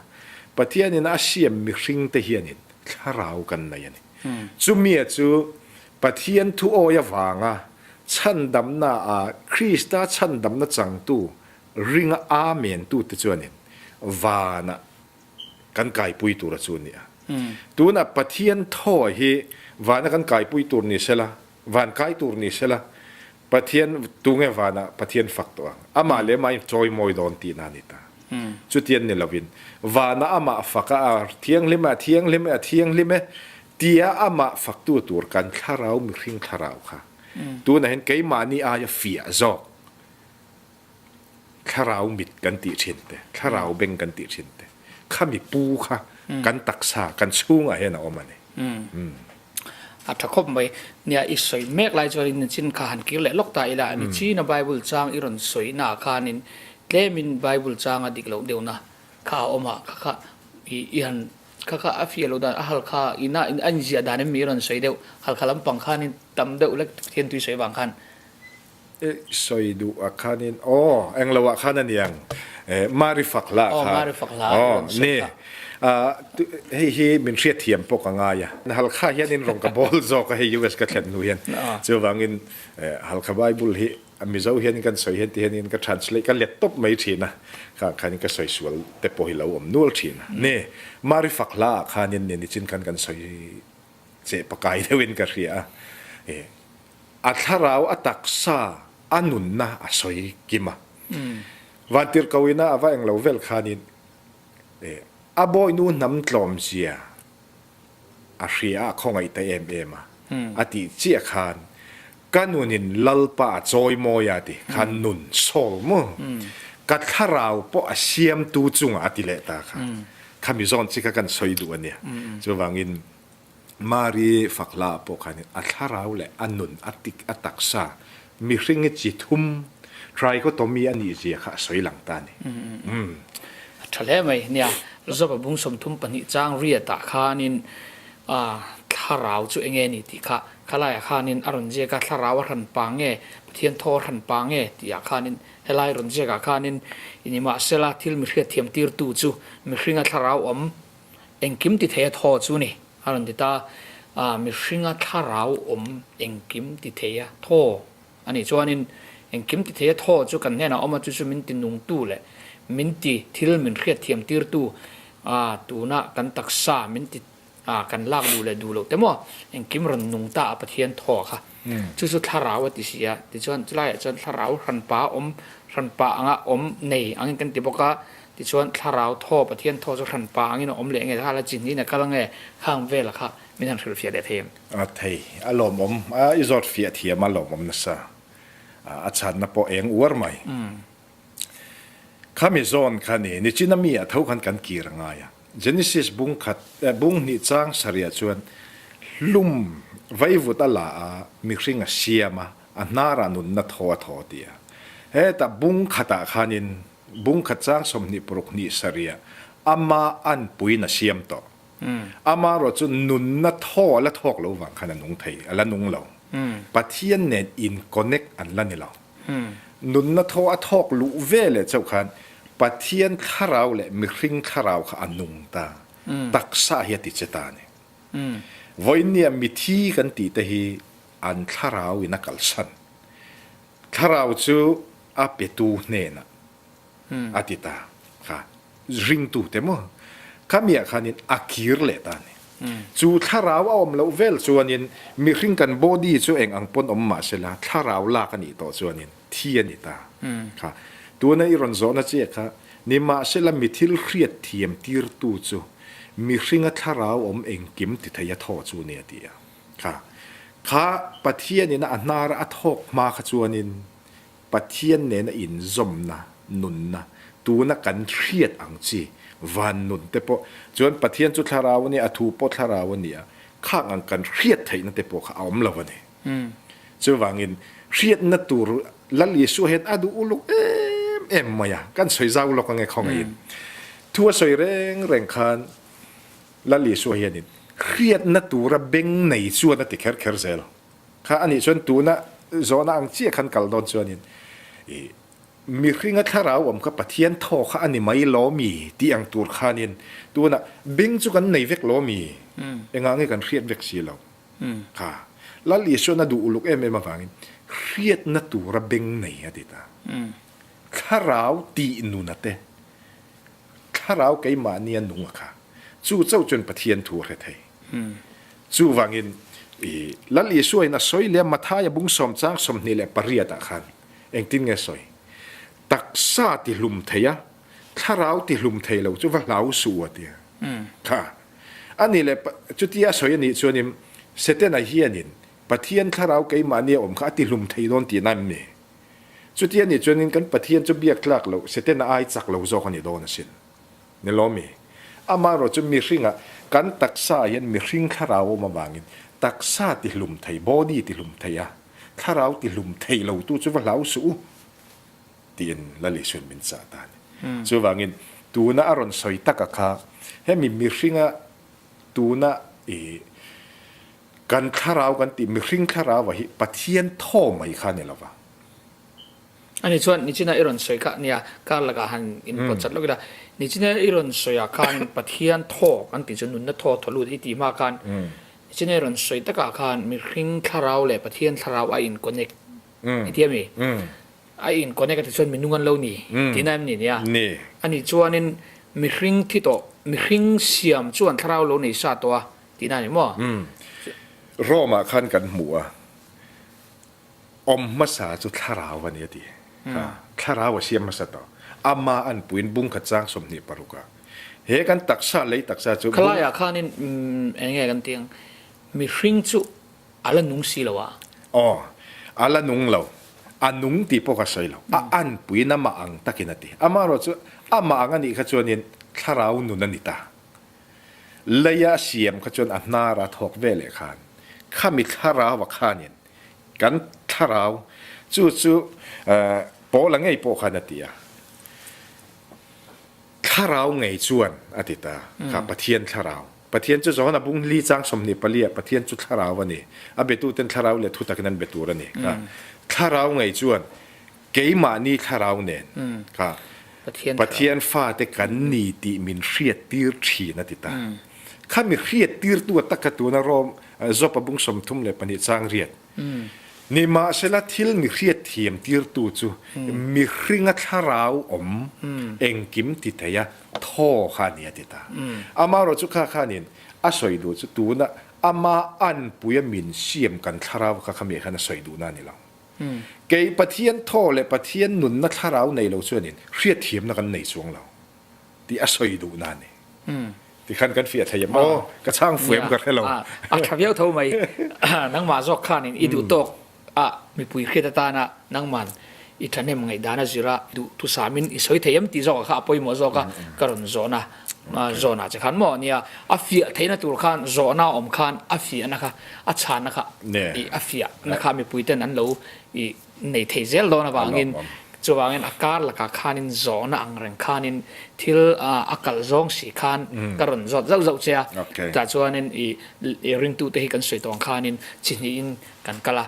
Pathianin a siam mihring te hianin thlarau kan nei a ni. Chumia chu Pathian thu awi avanga chhandamna a Krista chhandamna changtu ringa Amen tu te chuanin vanah kan kaipui tur a chu a ni a. Tunah Pathian thaw hi vana kan kaipui tur ni sela, van kai tur ni sela. Pathian tunge vanah Pathian fak tawh ang? Amah leh amah in chawimawi dawn tihna a ni ta. Chutian ni lovin, vanah amah fak a, a thianghlim e, a thianghlim e, a thianghlim e tia amah faktu tur kan thlarau mihring thlarau kha tunah hian keimahni aia fiah zawk thlarau mit kan tih thin te, thlarau beng kan tih thin te, khami pu kha kan taksa, kan chhungah hian a awm a ni. A tha khawp mai. Nia, i sawi mek lai chuanin nichin kha han kir leh lawk ta ila, nichina Bible chang i rawn sawi naah khanin tlemin Bible changa dik loh deuhna kha a awm a, kha kha i i han kha kha a fiah loh dan a hal kha ina a inziah dan em mi i rawn sawi deuh, halkha lampang khanin tam deuh lek Pathian tui sawi vang khan. I sawi duh ah khanin aw englo ah khan a niang Mari fak hla ah khan aw ni hei hi min hriatthiam pawh ka ngai a Halkha hianin rawn ka bawl zawk a hei US ka thlen hnu hian chuvangin Halkha Bible hi Mizo hianin kan sawi hian ti hianin ka translate ka let tawp mai thin a khang khanin ka sawi sual te pawh hi lo awm nual thin a ni Mari fak hla ah khanin ni nichin khan kan sawi che pakai deuhin ka hria a. A thlarau a taksa a nunna a sawi kim a. Vantirhkoh ina a va englo vel khanin a bawihnu hnam tlawmzia a hria a khawngaih ta em em a, a tih chiah khan ka nunin Lalpa a chawi mawi a ti khan nun sawl maw ka thlarau pawh a siamtu chungah a ti leh ta kha khami zawn chi kha kan sawi duh a nia. Chuvangin Mari fak hla ah pawh khanin a thlarau leh a nun a tik a taksa mihring hi chi thum trichotomy a nih zia kha a sawi lang ta a ni. Umm. A tha hle mai. Nia, Job-a bung 32 chang riatah khanin thlarau chu enge ni tih kha khalaiah khanin a rawn ziak a, thlarau a hran pa nge, Pathian thaw a hran pa nge tihah khanin helai rawn ziakah khanin nimahsela thil mi hriatthiam tirtu chu mihringa thlarau awm Engkim ti thei a thaw chu ni, a rawn ti ta. A, mihringa thlarau awm engkim ti thei a thaw a nih chuanin engkim ti thei a thaw chu kan hnenah awm a, chu chu min ti nungtu leh min ti thil min hriatthiam tirtu, a, tuna kan taksa min ti, a, kan lak duh leh duh loh te maw engkim rawn nung ta a Pathian thaw kha. Chu chu thlarau a ti si a, tichuan chulaiah chuan thlarau hranpa awm, hranpa anga awm nei angin kan ti bawk a, Tichuan thlarau thaw, Pathian thaw chu hranpa angin a awm leh nge, kha la chi hnihin a kal ange, khang vela kha min han hrilhfiah leh thei em? A thei, a lawmawm, a i zawt fiah thiam a lawmawm nasa, a chhanna pawh eng uar mai. Khami zawn kha ni, nichina mi ah tho khan kan kir a ngai a. Genesis bung khat, bung hnih chang sarih ah chuan hlum vaivut a la a, mihring a siam a, a hnarah nunna thaw a thaw ti a. Hetah bung khatah khanin Bung khat chang 26 hnih sarih ama anpuiin a siam tawh. Ama erawh chu nunna thaw a la thawk lo vang khan a nung thei, a la nung lo. Pathian nen in connect an la ni lo. Nunna thaw a thawk luh ve leh chauh khan Pathian thlarau leh mihring thlarau kha a nung ta, taksa hi a ti che ta a ni. Vawiinnia mithi kan tih te hi an thlarau in a kalsan. Thlarau chu a petu hnenah a ti ta kha ringtute maw khamiah khanin a kir leh ta a ni. Chu thlarau a awm loh vel chuanin mihring kan body chu eng ang pawn awm mah sela thlarau lak a nih tawh chuanin thi a ni ta kha. Tuna i rawn zawhna chiah kha nimahsela mi thil hriat thiam tirtu chu mihringa thlarau awm engkim ti thei a thaw chu a ni a ti a. Kha kha Pathianin a hnar a thawk hma kha chuanin Pathian nena inzawmna nunna tuna kan hriat ang chi van nun te pawh chuan Pathian chu thlarau a nia, a thu pawh thlarau a nia, khang ang kan hriat theihna te pawh kha a awm lo a ni. Chuvangin hriatna tur Lal Isua hian a duh uluk em em mai a, kan sawi zau lawk ange khawngaihin. Thu a sawi reng reng khan Lal Isua hianin hriatna tura beng nei chuan a ti kher kher zel. Kha anih chuan tuna zawhna ang chiah khan kal dawn chuanin i mihringa thlarau awm kha Pathian thaw kha a ni mai law mi tih ang tur khanin tuna beng chu kan nei vek law mi engah nge kan hriat vek si lo. Kha Lal Isuan a duh uluk em em avangin hriatna tura beng nei a ti ta. Thlarau tih nuna te Thlarau keimahnia nung a kha. Chu chauh chuan Pathian thu a hre thei. Chuvangin. I Lal Isua in a sawi leh a Mathaia bung sawm chang 28 ah khan engtin nge sawi? Taksa ti hlum thei a, thlarau ti hlum thei lo chu va hlau suh u a ti a. Kha a nih leh chutia a sawi a nih chuanin Setana hianin Pathian thlarau keimahni a awm kha a ti hlum thei dawn tihna em ni? Chutia nih chuanin kan Pathian chu biak tlak loh Setana ai chak lo zawk a ni dawn asin. Ni lawmi? Amaherawh chu mihringah kan taksa ah hian mihring thlarau awm avangin taksa ti hlum thei, body ti hlum thei a, thlarau ti hlum thei lo tu chu va hlau suh u tiin Lal Isuan min chah ta a ni. Chuvangin tuna a rawn sawi taka kha hemi mihringa tuna i kan thlarau kan tih mihring thlarau ah hi Pathian thaw mai kha a ni lova. Ani chuan nichina i rawn sawi kha nia, kar lakah han inpawt chat lawk ila, nichina i rawn sawiah khan Pathian thaw kan tih chu nunna thaw thaw lut i tih hma khan nichina i rawn sawi takah khan mihring thlarau leh Pathian thlarau a in connect i ti ami? A in connect a ti chuan minung an lo ni tihna em ni nia? Ani chuanin mihring thi tawh, mihring siam chuan thlarau lo nei sa tawh a tihna a ni maw? Rome ah khan kan hmu a. Awm hmasa chu thlarau a ni a ti. Kha thlarau a siam hmasa tawh. Ama an puiin bung khat chang 26 a. He kan taksa lei taksa chu bung. Khalaiah khanin eng nge kan tih ang? Mihring chu a la nung si lo a. Aw, a la nung lo. A nung tih pawh ka sawi lo. A an puiin amah ang takin a ti. Amaherawh chu amah ang a nih kha chuanin thlarau nun a ni ta. Leia a siam kha chuan a hnar a thawk ve leh khan khami thlarau a khanin kan thlarau chu chu Paula ngei pawh khan a ti a, thlarau ngei chuan a ti ta kha Pathian thlarau. Pathian chu Johana bung li chang 24 ah Pathian chu thlarau a ni, a betuten thlarau leh thutakin an be tur a ni kha. Thlarau ngei chuan Keimahni thlarau nen kha Pathian fate kan ni tih min hriattir thin a ti ta. Kha mi hriattirtu a taka tuna Rom Jopa bung 32 chang riat. Nimahsela thil mi hriatthiam tirtu chu mihringa thlarau awm engkim ti thei a thaw kha a ni a ti ta. Amaherawh chu kha khanin a sawi duh chu tuna ama anpuia min siam kan thlarau kha khamiah khan a sawi duhna a ni lo. Kei Pathian thaw leh Pathian nunna thlarau nei lo chuanin hriatthiamna kan nei chuang lo tih a sawi duhna a ni. Tikhan kan fiah thei em aw? Ka chhang fu em ka hre lo. A tha viau tho mai. Nangmah zawk khanin i duh tawk a mipui hriat atana nangman i thahnem ngaihdan a zir a, duh thusamin i sawi thei em tih zawkah kha a pawimawh zawk a, ka rawn zawhna zawnah che khan maw nia, a fiah theihna tur khan zawhna awm khan a fiahna kha a chhanna kha i a fiahna kha mipui ten an lo i nei thei zel dawn avangin chuvangin a kar lakah khanin zawhna ang reng khanin thil a kalh zawng si khan ka rawn zawt zauh zauh che a, tah chuanin i ringtute hi kan sawi tawh ang khanin chi hnihin kan kal a.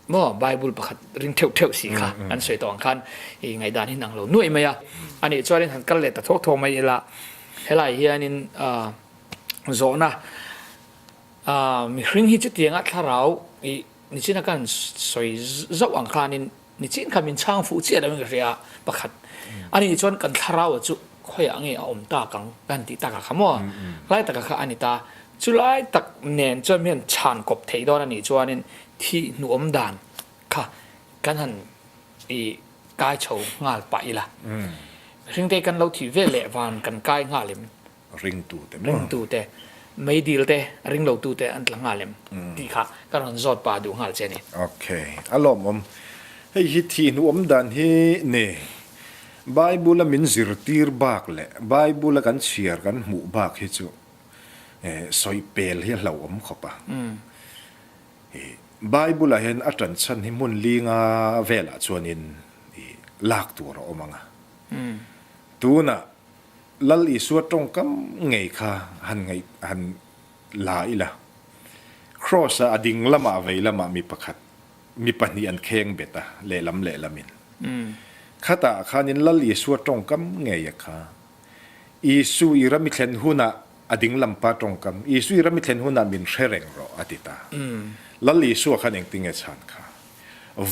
Maw Bible pakhat ring theuh theuh si kha an sawi tawh ang khan i ngaihdan hi nang lo nuaih mai a. A nih chuanin han kal leh ta thawk thawk mai ila helai hianin zawhna mihring hi chutianga thlarau i nichina kan sawi zauh ang khanin nichin kha min chhang fuh chiah loin ka hria a pakhat. A nih chuan kan thlarau chu khawiah nge a awm tak ang kan tih takah kha maw lai takah kha a ni ta. Chulai tak nen chuan hian chhan kawp theih dawn a nih chuanin thih hnuawm dan kha kan han i kai chho nghal pah ila. Mihringte kan lo thih vel leh van kan kai nghal em? Ringtute maw? Ringtute, meidil te, ringlotute an tla nghal em? Tih kha ka rawn zawt pah duh nghal che a ni. Ok, a lawmawm. Hei hi thih hnuawm dan hi ni. Bible-a min zirtir bak leh Bible-a kan chhiar kan hmuh bak hi chu sawi pel hi a hlauhawm khawp a. Bible-ah hian a ṭan chhan hi hmun linga velah chuanin lak tur a awm ang a. Tunah Lal Isua tawngkam ngei kha han ngaih han la ila. Kraws-a a ding lamah vei lamah mi pakhat, mi pahnih an kheng bet a, lehlam lehlamin. Khatah khanin Lal Isua tawngkam ngei a kha. Isu i ram i thlen hunah a dinglam pa tawngkam, Isu i ram i thlen hunah min hre reng rawh, a ti ta. Lal Isua khan engtin nge chhan kha?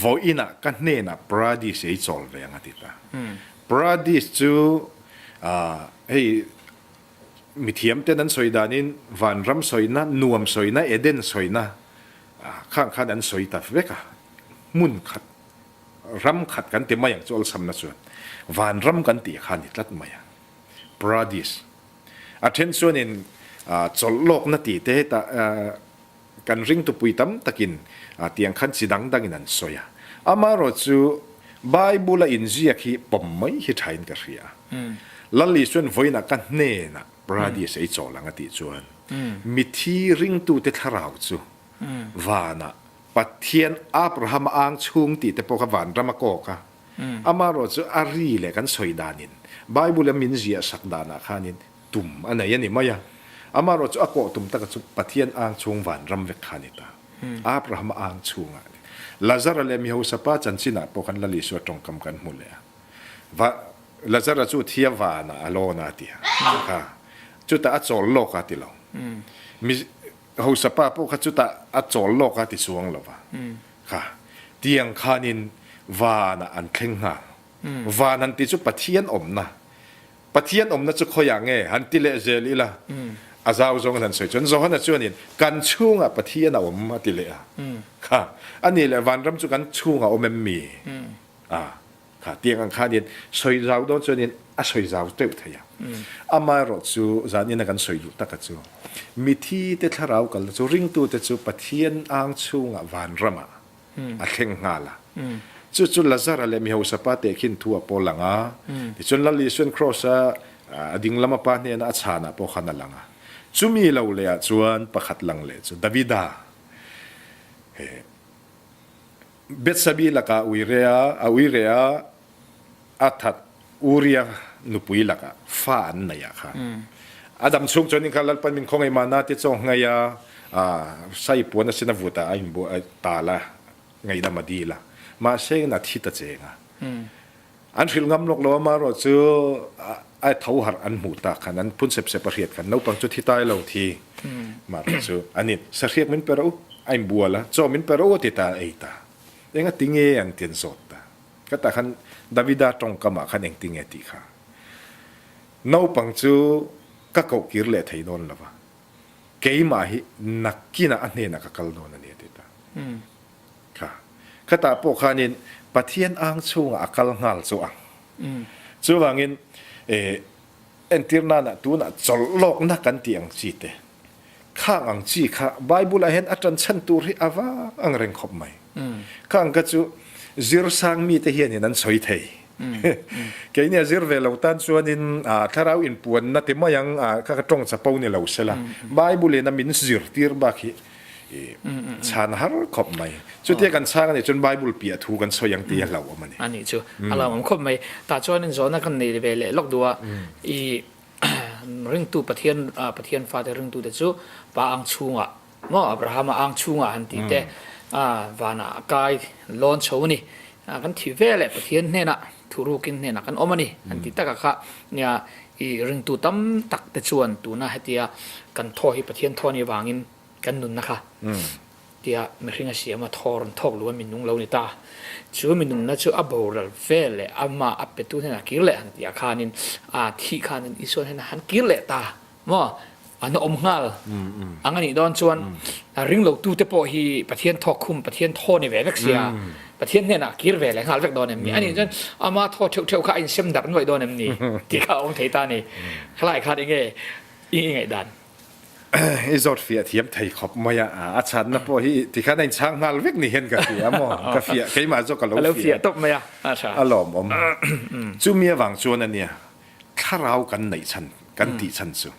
Vawiinah ka hnenah Paradis ei chawl ve ang, a ti ta. Paradis chu hei. Mithiam ten an sawi danin vanram sawina, nuam sawina, Eden sawina khang khan an sawi ta vek a, hmun khat, ram khat kan ti mai ang chu awlsamna chuan vanram kan tih kha a ni tlat mai a, Paradis. A then chuanin chawlh lawkna tih te hetah Kan ringtupui tam takin tiang khan chi dang dangin an sawi a. Amaherawh chu Bible-a inziak hi pawm mai hi thain ka hria. Lal Isuan vawiinah ka hnenah Paradis ei chawl ang a tih chuan mithi ringtute thlarau chu vanah Pathian Abraham-a ang chhung tih te pawh kha vanram a kawk a. Amaherawh chu a ri leh kan sawi danin Bible-a min ziah sak danah khanin tum a nei a ni mai a. Amaherawh chu a kawh tum taka chu Pathian ang chhung vanram vek kha a ni ta. Abraham-a ang chhungah a ni. Lazara leh Mihosapa chanchinah pawh khan Lal Isua tawngkam kan hmu leh a. Va, Lazara chu thia vanah a lawn a ti a. Kha, chutah a chawl lawk a ti lo. Mi, Hosapa pawh kha chutah a chawl lawk a ti chuang lo va. Kha, tiang khanin vanah an thleng nghal. Van han ti chu Pathian awmna Pathian awmna chu khawiah nge han ti leh zel ila? A zau zawngin han sawi chuan Johana chuanin kan chhungah Pathian a awm a ti leh a. Kha, ani leh vanram chu kan chhungah awm em mi? A, kha tiang ang khanin sawi zau dawn chuanin a sawi zau teuh thei a. Amaherawh chu zanina kan sawi duh taka chu mithi te thlarau kalna chu ringtute chu Pathian ang chhungah vanramah a thleng nghal a. Chu chu Lazara leh mi hausa pa tehkhin thu a pawl lang a. Tichuan Lal Isuan Kraws-a a ding lama pa hnena a chhanah pawh khan a lang a. Chumi lo lehah chuan pakhat lang leh chu Davida he Bethsabe lakah uirea a uirea a that Uria nupui lakah fa an neih ah khan a dam chhung chuan in kha Lalpan min khawngaih mahna te chaw ngei a, sai puan a sin a vut a, a inbuah a tal a, ngaihdam a dil a, mahse in a thi ta cheng a. An hrilh ngam lawk lo a, amaherawh chu a tho harh an hmuh tak khan an phun sep sep a hriat khan naupang chu thi tai lo thi amaherawh chu an in sahriak min pe rawh u, a inbual a, chaw min pe rawh u a ti ta a ei ta. Enga tinge an ti an zawt ta. Ka tah khan Davida tawngkamah khan engtinge tih kha naupang chu ka koh kir leh thei dawn lo va, keimah hi nakinah a hnenah ka kal dawn a ni a ti ta. Kha ka tah pawh khanin Pathian ang chhungah a kal nghal chu ang. Chuvangin entir nana tunah chawlh lawkna kan tih ang chi te, Khang ang chi kha Bible ah hian a ṭan chhan tur hi a vang ang reng khawp mai. Khang kha chu zir sang mite hianin an sawi thei. Keini a zir ve lo tan chuanin thlarau inpuanna ti mai ang kha ka ṭawng chapo ni lo sela Bible in a min zirtir bak hi chhan har khawp mai. Chutia kan chhang anih chuan Bible piah thu kan sawi ang tih a hlauhawm a ni. A nih chu a hlauhawm khawp mai. Tah chuanin zawhna kan nei ve leh lawk duh a, i Ringtu Pathian Pathian fate ringtute chu pa ang chhungah maw Abrahama ang chhungah han tih te vanah a kai lawn chho a ni. Kan thih ve leh Pathian hnenah thurukin hnenah kan awm a ni han tih takah kha nia i ringtu tam tak te chuan tuna hetia kan thaw hi Pathian thaw anih avangin kan nunna kha Tia mihring a siam a, thaw rawn thawk luh a minung lo ni ta. Chu minungna chu a boral vel leh amah a petu hnenah kir leh han tih ah khanin a thih khanin Isua hnenah han kir leh ta maw? An awm nghal ang a nih dawn chuan a ring lo tute pawh hi Pathian thawk khum, Pathian thaw ni ve vek sia, Pathian hnenah kir ve leh nghal vek dawn em ni? A nih chuan ama thaw theuh theuh kha a insem darh nuaih dawn em ni? Tih kha a awm thei ta a ni. Khalai khan enge i ngaihdan? I zawt fiah thiam thei khawp mai a, a chhanna pawh hi tikhan a inchhang nghal vek ni hian ka hria maw, ka fiah keimah zawk ka lo fiah tawp mai a, a tha. A lawmawm. Chumi avang chuan a nia, thlarau kan neih chhan, kan tih chhan chu.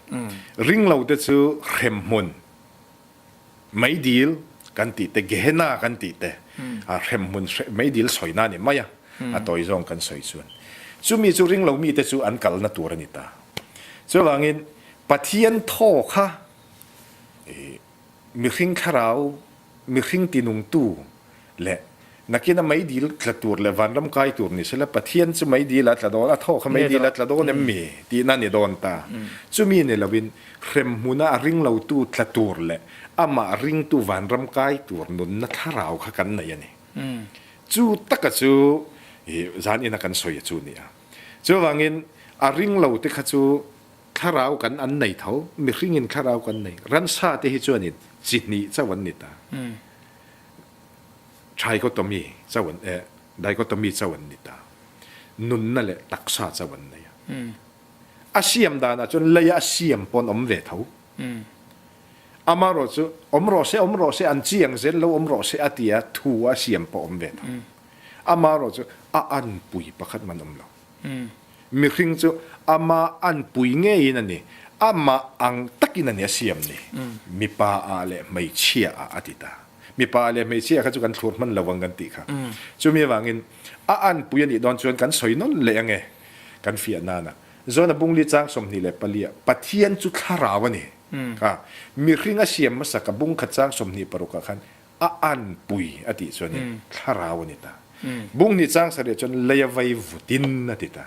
Ring lo te chu hremhmun, meidil kan tih te, Gehenna kan tih te, hremhmun meidil sawina a ni mai a, a tawi zawng kan sawi chuan. Chumi chu ring lo mite chu an kalna tur a ni ta. Chuvangin Pathian thaw kha mihring thlarau, mihring tinungtu leh nakina meidil tla tur leh vanram kai tur ni sela Pathian chu meidil a tla dawn, a thaw kha meidil a tla dawn em mi tihna ni dawn ta. Chumi ni loin hremhmuna a ringlotu tla tur leh amah ringtu vanram kai tur nunna thlarau kha kan nei a ni. Chu taka chu zan ina kan sawi a chu ni a. Chuvangin a ringlo te kha chu. Thlarau kan an nei tho, mihringin thlarau kan nei. Ransa te hi chuanin chi hnih chauh an ni ta. Trichotomy chauh an eh dichotomy chauh an ni ta. Nunna leh taksa chauh an nei a. A siam danah chuan leia a siam pawn awm ve tho. Amaherawhchu awm rawh se awm rawh se an chi ang zel lo awm rawh se a tia thu a siam pawh awm ve tho. Amaherawhchu a anpui pakhat man awm lo. Mihring chu ama anpui ngeiin a ni, amah ang takin a ni a siam ni. Mipa ah leh hmeichhia ah a ti ta. Mipa ah leh hmeichhia kha chu kan thlur hman lo ang kan tih kha. Chumi avangin a anpui a nih dawn chuan kan sawi nawn leh ange kan fiah nana. Zawn a bungli chang 24 ah Pathian chu thlarau a ni kha. Mihring a siam hmasa ka bung khat chang 26 ah khan a anpui a tih chuanin thlarau a ni ta. Bung hnih chang sarih chuan lei a vai vutin a ti ta.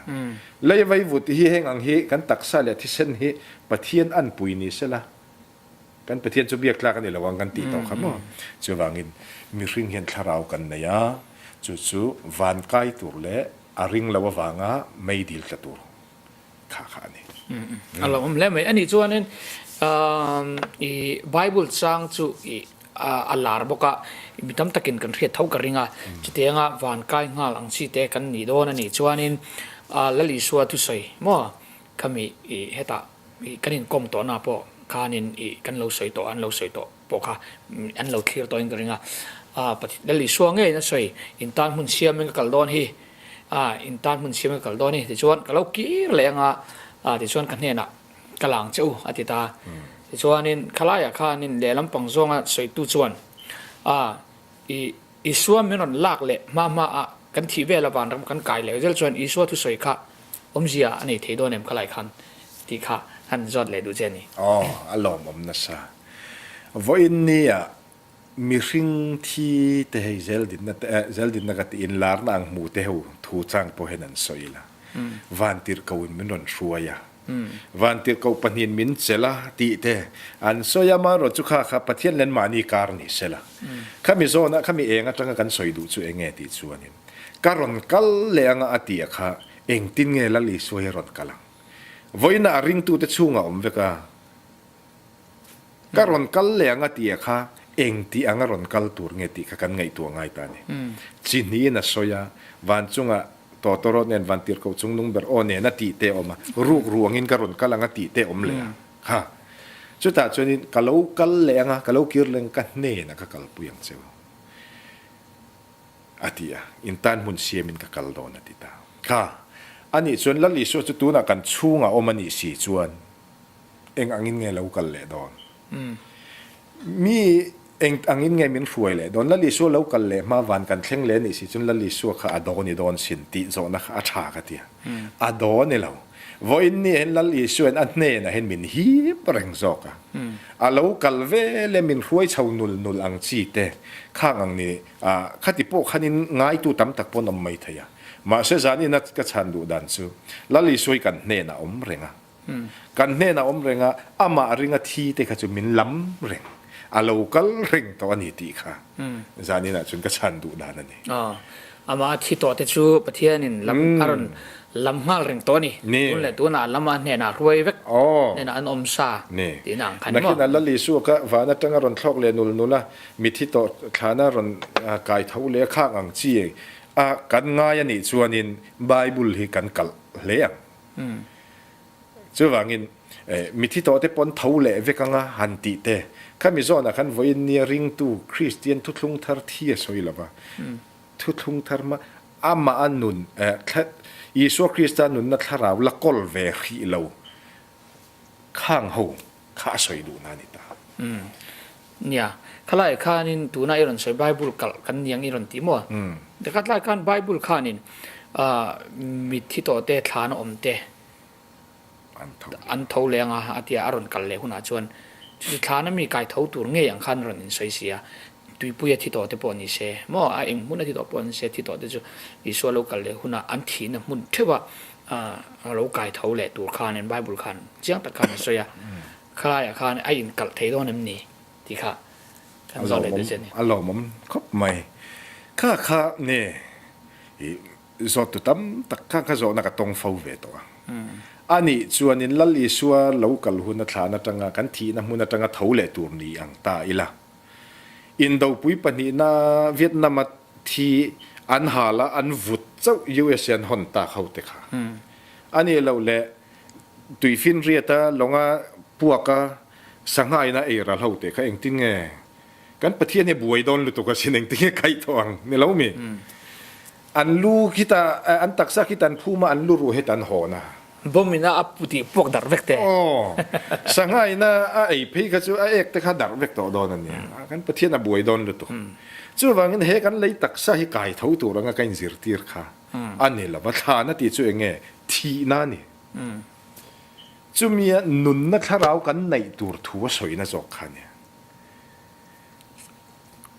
Lei a vai vut hi heng ang hi kan taksa leh thisen hi Pathian anpui ni sela kan Pathian chu biak tlak a ni lo ang kan tih tawh kha maw. Chuvangin mihring hian thlarau kan nei a, chu chu van kai tur leh a ring lo avanga meidil tla tur. kha kha a ni. A lo awm hle mai. Ani chuanin i Bible chang chu i a lar bawk a, mi tam takin kan hriat tho ka ring a, chutianga van kai nghal ang chi te kan nih dawn a nih chuanin Lal Isua thusawi maw khami i hetah i kan inkawm tawhna pawh khanin i kan lo sawi tawh an lo sawi tawh pawh kha an lo thlir tawhin ka ring a. Lal Isua ngeiin a sawi intan hmun siamin ka kal dawn hi. A, in tan hmun siam ka kal dawn i, tichuan ka lo kir leh anga, a, tichuan ka hnenah ka lang che u, a ti ta. Tichuanin khalaiah khanin lehlam pang zawnga sawitu chuan, a, i Isua min rawn lak leh hma hma a kan thih vel a vanram kan kai leh zel chuan Isua thusawi kha awmzia a nei thei dawn em khalai khan tih kha han zawt leh duh che a ni. Aw, a lawmawm nasa. Vawiin nia Mihring thi te hei zeldinna te eh zeldinna ka tiin larna ang hmu te ho thu chang pawh hian an sawi la. Vantirhkoh in min rawn hruai a. Vantirhkoh pahnihin min chelh a tih te an sawi a, amaherawh chu kha kha Pathian len mahni kar ni se la. Khami zawnah khami eng atanga kan sawi duh chu eng nge tih chuanin ka rawn kal leh anga a tih a kha engtin nge Lal Isua hi a rawn kal ang. Vawiinah a ringtute chhungah a awm vek a. Ka rawn kal leh ang a tih a kha eng tih anga rawn kal tur nge tih kha kan ngaihtuah ngai ta a ni. Chi hnihin a sawi a, van chunga tawtawrawt nen van tirhkoh chung nung ber aw nen a tih te a awm a, ruk ru angin ka rawn kal ang a tih te a awm leh a kha. Chutah chuanin ka lo kal leh ang a, ka lo kir leh ang ka hnenah ka kalpui ang che u a ti a, in tan hmun siamin ka kal dawn a ti ta. Kha, anih chuan Lal Isua chu tunah kan chhungah awm a nih si chuan, Eng angin nge lo kal leh dawn? Mi eng angin nge min hruai leh dawn? Lal Isua lo kal leh hma van kan thleng leh anih si chuan Lal Isua kha a daw ni dawn sin tih zawhna kha a tha ka ti a. A daw ni lo. Vawiin ni hian Lal Isuain a hnenah hian min hip reng zawk a. A lo kal vel e min hruai chho nul nul ang chi te khang ang ni a, khati pawh khanin ngaitu tam tak pawh an awm mai thei a. Mahse zanin a ka chhan duh dan chu Lal Isua hi kan hnenah a awm reng a. Kan hnenah awm reng a, amah ringa thi te kha chu min lam reng, a lo kal reng tawh a ni tih kha zaninah chuan ka chhan duh dan a ni. Aw, amah a thi tawh te chu Pathianin lam a rawn lam nghal reng tawh a ni. Tun leh tunah a lam a hnenah hruai vek hnenah an awm sa tihna ang kha ni maw? Nakin a Lal Isua kha van atanga rawn thlawk leh nul nul a, mithi tawh thlana rawn kai tho leh a khak ang chi a kan ngai a nih chuanin Bible hi kan kalh hle ang. Chuvangin, mithi tawhte pawn tho leh vek anga han tih te, khami zawnah khan vawiin nia ringtu Kristian thuthlung thar thi a sawi lo va. Thuthlung thar hma amah a nun, Isua Krista nunna thlarau la kawl ve hrih lo khang ho kha a sawi duhna a ni ta. Nia, khalai khanin tuna i rawn sawi Bible kalh kan ni ang i rawn ti maw? Tikhat lai khan Bible khanin mitthi tawh te, thlana awm te an tho leh anga a tia a rawn kal leh hunah chuan chu chu thlana mi kai tho tur ngei ang khan rawn insawi si a, tuipuia thi tawh te pawh ni se maw a eng hmuna thi tawh pawh ni se thi tawh te chu Isua lo kal leh hunah an thihna hmun theuha a lo kai tho leh tur khanin Bible khan chiang tak khan a sawi a. Khalaiah khan a inkalh thei dawn em ni tih kha kan zawh leh duh che a ni. A lawmawm khawp mai. Kha kha nge i zawttu tam tak kha kha zawhna ka tawng fo ve tawh a. A nih chuanin Lal Isua lo kal hun a thlan atanga kan thihna hmun atanga tho leh tur ni ang ta ila. Indopui pahnihna Vietnam-a thi an hal a, an vut chauh USA an hawn tak ho te kha. A nih loh leh tuifinriata lawnga puaka sangha ina ei ral ho te kha engtin nge kan Pathian hi buai dawn lutuk asin engtin nge kaih tawh ang ni lo mi? An lu khita, an taksa khita an phum a, an lu ruh heta an hawn a. Bomb in a tih puak darh vek te. Aw, sangha in a ei phei kha chu a ek te kha darh vek tawh dawn a nia. Kan Pathian a buai dawn lutuk. Chuvangin he kan lei taksa hi kai tho tur anga ka inzirtir kha a ni lo va, thlan a tih chu eng nge? Thihna a ni. Chumia nunna thlarau kan neih tur thu a sawina zawk kha a nia.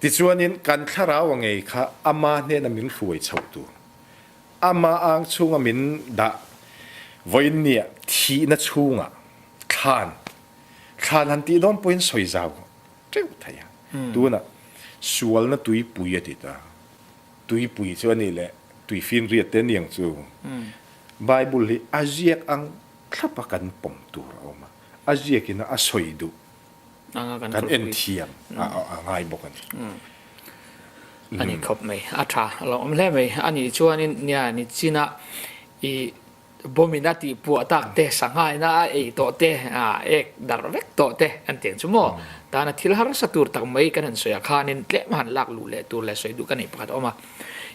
Tichuanin kan thlarau a ngei kha ama hnena min hruai chhoh tur, ama ang chhunga min dah vawiinnia thihna chhungah thlan, thlan han tih dawn pawhin sawi zau teuh thei a. Tunah sualna tuipui a ti ta, tuipui chu a nih leh tuifinriat te aniang chu. Bible hi a ziak ang thlapa kan pawm tur a awm a, a ziakina a sawi duh. Kan en thiam a ngai bawk a ni. A ni khawp mai, a tha a lo awm hle mai. A nih chuanin nia ni china i bomb in a tih puah tak te, sangha ina a ei tawh te, a ek darh vek tawh te an tiang chu maw? Tana thil harsa tur tak mai kan han sawi ah khanin tlem han lak luh leh tur leh sawi duh ka neih pakhat a awm a.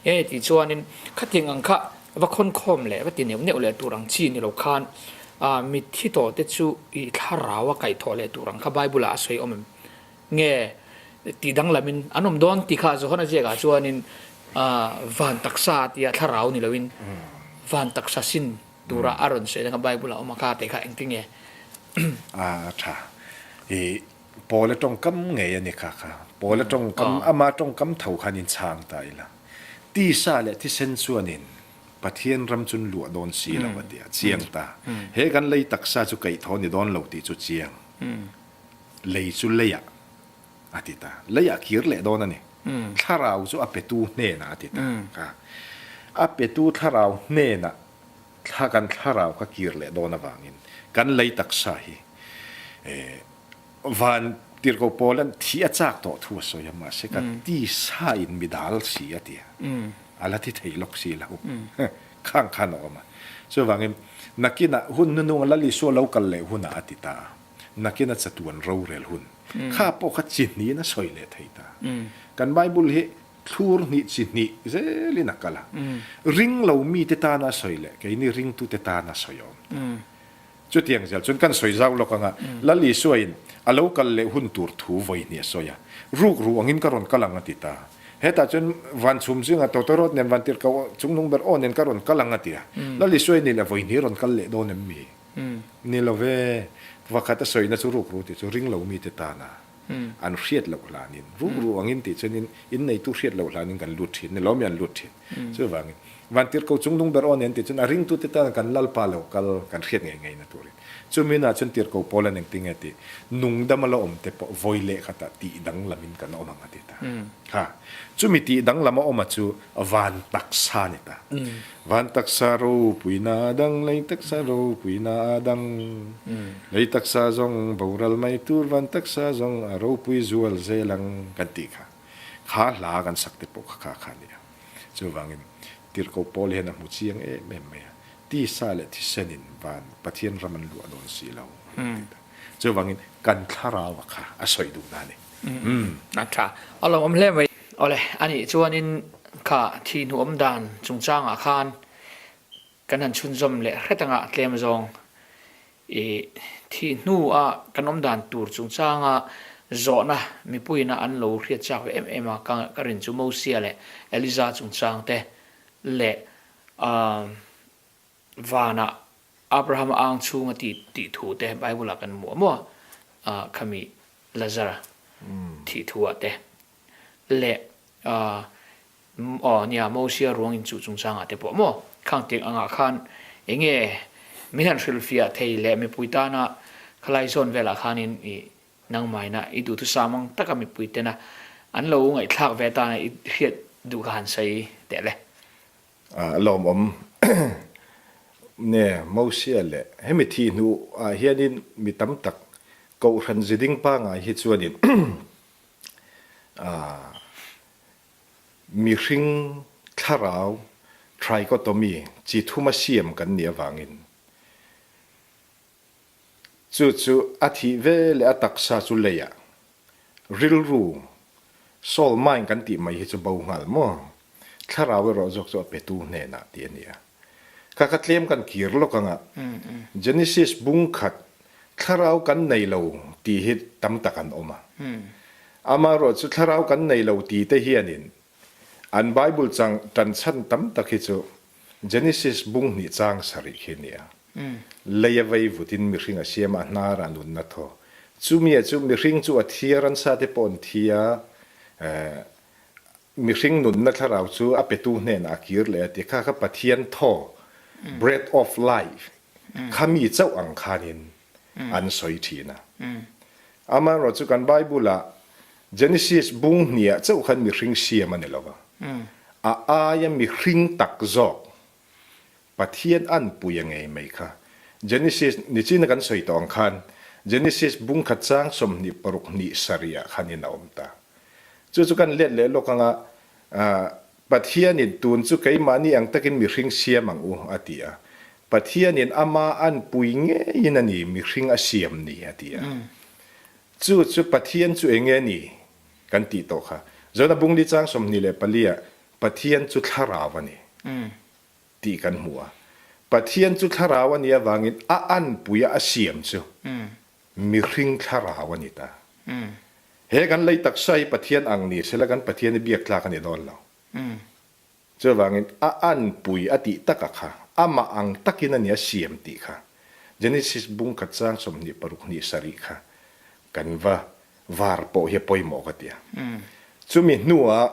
Enge tih chuanin khatiang ang kha va khawnkhawm leh va ti neuh neuh leh tur ang chi ni lo khan mitthi tawh te chu i thlarau a kaihthawh leh tur ang kha Bible ah a sawi awm em? Nge tih danglamin an awm dawn tih kha Johana ziakah chuanin van taksa tia thlarau ni loin van taksa sin tura a rawn sawi na kha Bible ah a awm a kha teh kha engtin nge? A tha. I Paula tawngkam ngei a ni kha kha. Paula tawngkam ama tawngkam tho khan in chhang ta ila. Tisa leh thisen chuanin Pathian ram chun luah dawn si lo a ti a, chiang ta. He kan lei taksa chu kaihthawh ni dawn lo tih chu chiang. Lei chu leiah a ti ta. Leiah kir leh dawn a ni. Thlarau chu a petu hnenah a ti ta. Kha a petu thlarau hnenah thla kan thlarau kha kir leh dawn avangin kan lei taksa hi Van tirhkoh Paulan thi a chak tawh thu a sawi a, mahse ka tisa in mi dal si a ti a, a la thi thei lawk si lo. Khang khan a awm a. Chuvangin, nakinah hun hnununga Lal Isua lo kal leh hunah a ti ta a, nakina chatuan rorel hun kha pawh kha chi hnihin a sawi leh thei ta. Kan Bible hi thlur hnih chi hnih zelin a kal a, ring lo mite tana a sawi leh keini ringtute tana sawi a awm ta. Chutiang zel chuan kan sawi zau lawk anga Lal Isuain a lo kal leh hun tur thu vawi hnih a sawi a, ruk ru angin ka rawn kal ang a ti ta. Hetah chuan van chhum zinga tawtawrawt nen van tirhkoh chungnung ber aw nen ka rawn kal ang a ti a. Lal Isuai ni leh vawi hnih rawn kal leh dawn em mi? Ni lo ve. Pakhat a sawina chu ruk ru tih chu ring lo mite tana an hriat loh hlanin, ruk ru angin tih chuanin inneitu hriat loh hlanin kan lut thin, ni lo mi an lut thin. Chuvangin. Vantirhko chungnung ber aw nen tih chuan a ringtute tan kan Lalpa lo kal kan hriat ngei ngei na turin. Chumi hunah chuan tirhko pawl an engti nge tih nungdama la awm te pawh vawi leh khatah tih danglamin kan awm ang a ti ta. Ha, chumi tih danglama awma chu van taksa a ni ta. Van taksa ropuina a dang, lei taksa ropuina a dang. Lei taksa zawng boral mai tur van taksa zawng a ropui zual zel ang kan tih kha. Kha hla kan sak te pawh kha kha kha a ni a. Chuvangin, tirhkoh Paul hian a hmu chiang em em mai a, tisa leh thisenin van Pathian ram an luah dawn si lo, a ti ta. Chuvangin, kan thlarau a kha a sawi duhna a ni. A tha. A lawmawm hle mai. Awle, anih chuanin kha thi hnuawm dan chungchangah khan Kan han chhunzawm leh hret anga tlem zawng i thih hnua kan awm dan tur chungchanga zawhna mipuiina an lo hriat chak ve em em a, ka rin chu Mosia leh Eliza chungchang te leh vanah Abrahama ang chhunga tih tih thu te Bible ah kan hmu a maw khami Lazara thih thu ah te leh Aw nia, Mosia ruang inchuh chungchangah te pawh maw? Khang tiang angah khan enge min han hrilhfiah thei leh mipui tana khalai zawn velah khanin i nangmaina i duhthusam ang taka mipui tena an lo ngaihthlak ve atana i hriat duh kha han sawi teh le. A lawmawm. Ne Mosia leh hemi thih hnuah hianin mi tam tak Kohhran ziding pangai hi chuanin mihring thlarau trichotomy chi thuma siam kan nih avangin Chu chu a thih ve leh a taksa chu leiah rilru, soul mind kan tih mai hi chu bo nghal maw? Thlarau erawh zawk chu a petu hnenah tih a ni a. Kha kha tlem kan kir lawk anga Genesis bung khat thlarau kan nei lo tih hi tam tak an awm a. Amaherawh chu thlarau kan nei lo ti te hianin an Bible chang tanchhan tam tak hi chu Genesis bung hnih chang sarih khi a ni a. Lei a vei vutin mihring a siam a, a hnarah nunna thaw. Chumi ah chu mihring chu a thi a, ransa te pawh an thi a, mihring nunna thlarau chu a petu hnenah a kir leh a ti. Kha kha Pathian thaw, breath of life, kha mi chauh ang khanin an sawi thin a. Amaherawhchu chu kan Bible-ah Genesis bung hniah chauh khan mihring siam a ni lo va, a aia mihring tak zawk Pathian an pui a ngei mai kha. Genesis nichina kan sawi tawh ang khan Genesis bung khat chang 26 hnih sarih ah khanin a awm ta. Chu chu kan let leh lawk anga Pathianin tun chu keimahni ang takin mihring siam ang u a ti a. Pathianin ama an pui ngeiin a ni mihring a siam ni a ti a. Chu chu Pathian chu eng nge ni kan tih tawh kha. Zona bungli chang 24 ah Pathian chu thlarau a ni tih kan hmu a. Pathian chu thlarau a nih avangin a anpuia a siam chu mihring thlarau a ni ta. He kan lei taksa hi Pathian ang ni sela kan Pathian hi biak tlak a ni dawn lo. Chuvangin a anpui a tih taka kha amah ang takin a ni a siam tih kha Genesis bung khat chang 26 hnih sarih kha kan va var pawh hi a pawimawh ka ti a. Chumi hnuah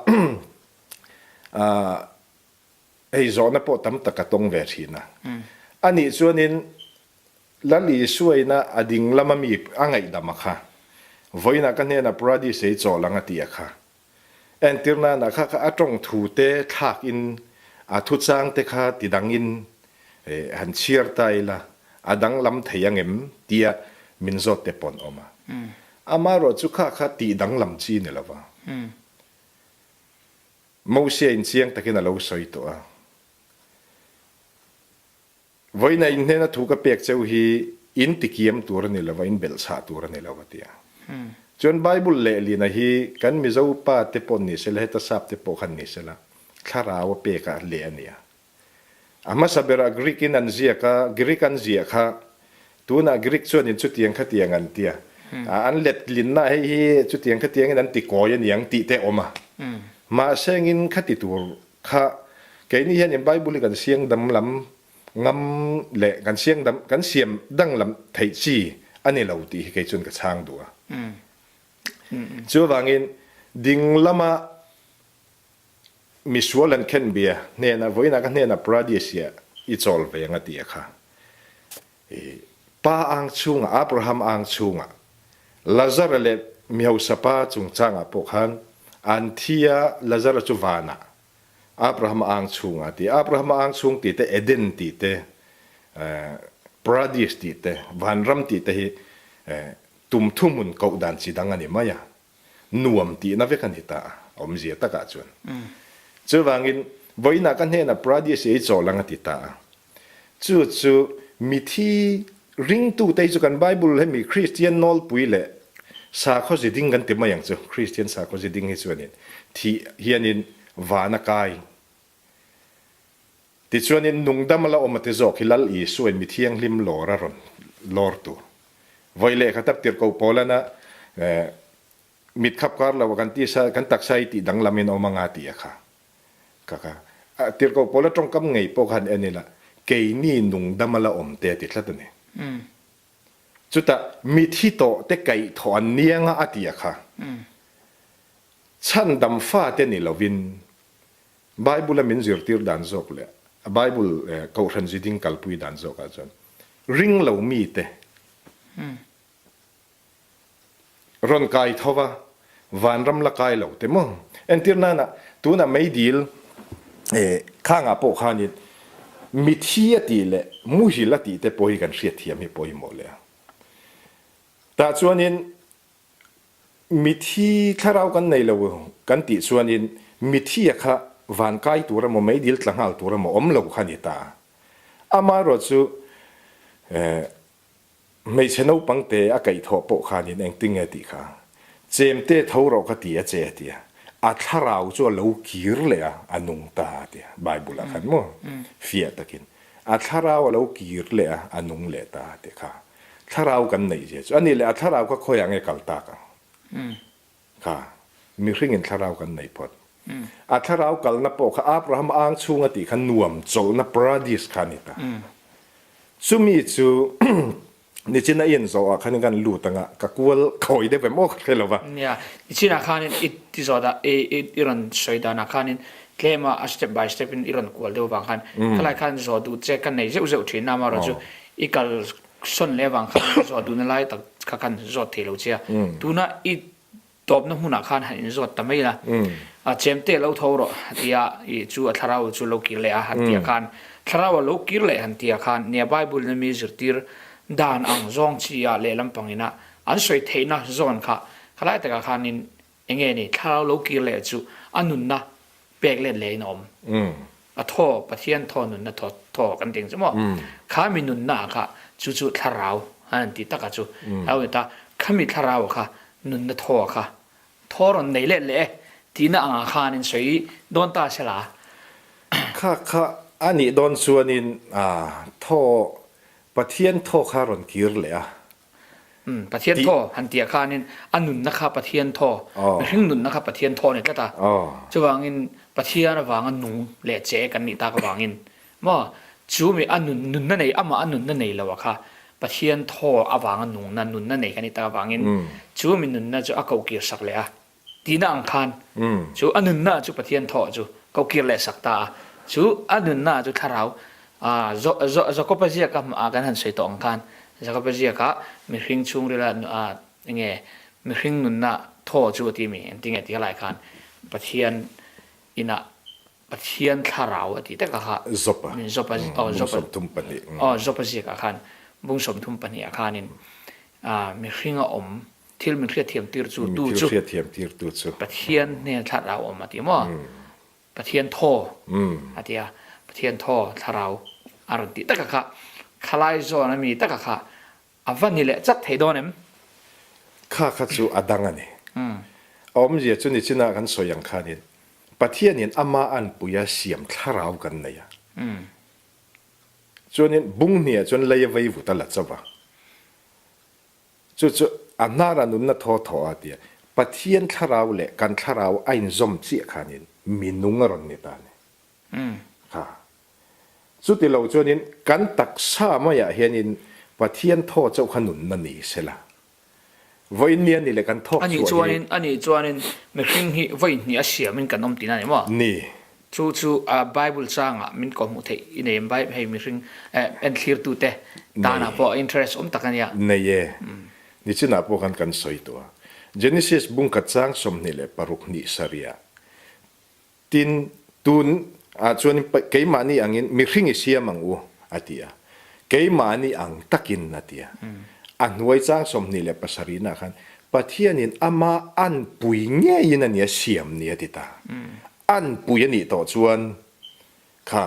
hei zawhna pawh tam tak ka tawng ve thin a. Anih chuanin Lal Isuaina a ding lama mi a ngaihdam a kha. Vawiinah ka hnenah Paradise ei chawl ang a ti a kha. Entir nana kha kha a tawng thu te thlak in a thuchang te kha ti dang in han chhiar ta ila a danglam thei ang em tia min zawt te pawh an awm a. Amaherawh chu kha kha tih danglam chi ni lova. Mosia in chiang takin a lo sawi tawh a. Vawiina in hnena thu ka pek cheu hi in tikiam tur a ni lo va, in belhchhah tur a ni lo a ti a. Chuan Bible lehlina hi kan Mizo pa te pawh ni sela, heta sap te pawh khan ni sela, thlarau a pek a leh a ni a. A hmasa berah Greek in an ziak a, Greek an ziah kha tunah Greek chuanin chutiang khatiang an ti a, an letlinna hei hi chutiang khatiangin an ti kawi a niang tih te a awm a. Mahse engin khati tur Kha keini hianin Bible hi kan siang danglam ngam leh kan siang dam kan siam danglam theih chi a ni lo tih hi kei chuan ka chhang duh a. Chuvangin ding lama misual an khen bia hnenah vawiinah ka hnenah Paradis-ah i chawl ve ang a ti a kha. Pa ang chhungah Abraham ang chhungah Lazara leh mihausa pa chungchangah pawh khan an thi a, Lazara chu vanah Abraham ang chhungah ti. Abraham ang chhung tih te, Eden tih te, Paradis tih te, vanram tih te hi tum thuhmun koh dan chi dang a ni mai a. Nuam tihna vek a ni ta a, awmzia takah chuan. Chuvangin, vawiinah ka hnenah Paradis ei chawl ang a ti ta a. Chu chu mithi ringtute hi chu kan Bible hemi Kristian nawlpui leh sakhaw ziding kan ti mai ang chu, Kristian sakhaw ziding hi chuanin thih hianin van a kai. Tichuanin nungdam a la awm a ti zawk hi Lal Isuain mi thianghlim lawr a rawn lawr tur. Vawi lehkha tak tirhkoh Paulana mit khap kar lo a kan tisa kan taksa hi tih danglamin a awm anga tih a kha. Ka ka tirhkoh Paula tawngkam ngei pawh khan en ila keini nungdam a la awm te a ti tlat a ni. Chutah mithi tawh te kaih thawh an nianga a ti a kha. Chhandam fate ni lovin Bible a min zirtir dan zawk leh a Bible kohhran ziding kalpui dan zawkah chuan ring lo mite rawn kai tho va, vanram la kai lo te maw? Entir nana tunah meidil khangah pawh khanin. Mithi a tih leh muhil a tih te pawh hi kan hriatthiam hi pawimawh leh a. Tah chuanin mithi thlarau kan nei lo kan tih chuanin mithia kha van kai tur emaw meidil tla nghal tur emaw awm lo kha a ni ta. Amaherawhchu Hmeichhe naupang te a kaihthawh pawh khanin engtin nge tih kha chemte tho rawh ka ti a che a ti a, a thlarau chu a lo kir leh a, a nung ta a ti a, Bible ah khan maw fiah takin a thlarau a lo kir leh a, a nung leh ta a ti kha. Thlarau kan neih zia chu a nih leh a thlarau kha khawiah nge kal tak ang? Kha mihringin thlarau kan nei phawt. A thlarau kalna pawh kha Abraham ang chhunga tih kha nuam chawlhna paradis kha a ni ta. Chumi chu nichin a in zawh ah khanin kan lut anga ka kual khawi deuh em aw ka hre lo va. Nia, nichinah khanin i ti zawh dah i i rawn sawi danah khanin tlema a step by step in i rawn kual deuh avang khan khalai khan zawh duh che ka nei zeuh zeuh thin a, amaherawhchu chu i kal Sawn leh avang khan ka zawt duhna lai tak kha khan zawt thei lo che a. Tuna i tawpna hmunah khan han inzawt ta mai la, a chemte lo tho rawh a ti a, i chu a thlarau chu lo kir leh a han ti a khan, thlarau a lo kir leh han ti a khan nia Bible in mi zirtir dan ang zawng chi a lehlam pangina an sawi theihna zawn kha khalai takah khanin Enge ni, thlarau lo kir leh chu a nunna pek let leh in a awm. A thaw, Pathian thaw nunna thaw, thaw kan ti ang chu maw? Kha mi nunna ah kha chu chu thlarau an han ti tak a chu a ni ta. Kha mi thlarau ah kha nunna thaw ah kha thaw rawn nei let leh e tihna ang ah khan in sawi dawn ta se la. Kha kha a nih dawn chuanin thaw, Pathian thaw kha rawn kir leh a. Umm, Pathian thaw han tih ah khanin a nunna kha Pathian thaw, mihring nunna kha Pathian thaw a ni tlat a. Chuvangin Pathian avanga nung leh che kan nih tak avangin maw chu mi a nun nunna nei amah a nunna nei lo ah kha Pathian thaw avanga nungna nunna nei kan nih tak avangin chu mi nunna chu a kohkir sak leh a. Tihna ang khan chu a nunna chu Pathian thawh chu kokir leh sak ta a, chu a nunna chu thlarau Jakoba ziaka kan han sawi tawh ang khan Jakoba ziaka mihring chhungrila enge mihring nunna thaw chu a ti mi engtinge tih lai khan Pathian inah Pathian thlarau a tih takah kha Zopa bung 32. Aw Zopa ziakah khan bung 32 ah khanin mihring a awm thil min hriatthiam tir chu tu chu Thil hriatthiam tir tu chu Pathian hnen thlarau awm a ti maw Pathian thaw a ti a Pathian thaw thlarau a rawn tih takah kha khalai zawn a mi takah kha a va ni leh chat thei dawn em? Kha kha chu a dang a ni. A awmzia chu nichinah kan sawi ang khanin Pathianin ama anpuia siam thlarau kan nei a. Chuanin bung hniah chuan lei a vei vut a la chauh a. Chu chu a hnara nunna thaw thaw a tia Pathian thlarau leh kan thlarau a inzawm chiah khanin mi nung a rawn ni ta a ni. Kha. Chuti lo chuanin kan taksa maiah hianin Pathian thaw chauh kha nunna ni sela. Vawiin ni a ni leh kan thawk chhuah hi. Anih chuanin, anih chuanin mihring hi vawi hnih a siamin kan awm tihna a ni maw? Ni. Chu chu Bible changah min kawhhmuh theih i nei em? Hei mihring enthlirtute tanah pawh interest awm tak a nia. Nei e. Nichinah pawh khan kan sawi tawh a. Genesis bungkhat chang 26 hnih sarihah Tin, tun ah chuan keimahni angin mihring i siam ang u, a ti a. Keimahni ang takin, a ti a. A hnuai chang 27 nah khan, Pathianin ama anpui ngeiin a nia siam ni, a ti ta. Anpui a nih tawh chuan kha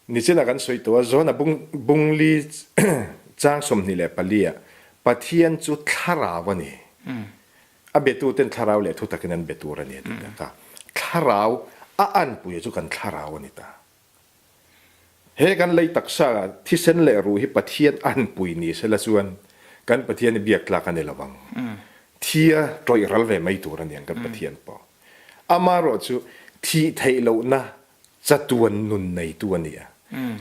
Nichinah kan sawi tawh a, John-a bung bungli chang 24 ah Pathian chu thlarau a ni. A betuten thlarau leh thu takin an be tur a ni a ti ta kha. Thlarau a anpuia chu kan thlarau a ni ta. He kan lei taksa thisen leh ruh hi Pathian anpui ni sela chuan kan Pathian hi biak tlak a ni lo ang. Thia tawih ral ve mai tur a ni ang kan Pathian pawh. Amaherawh chu thih theih lohna Chatuan nun neitu a ni a,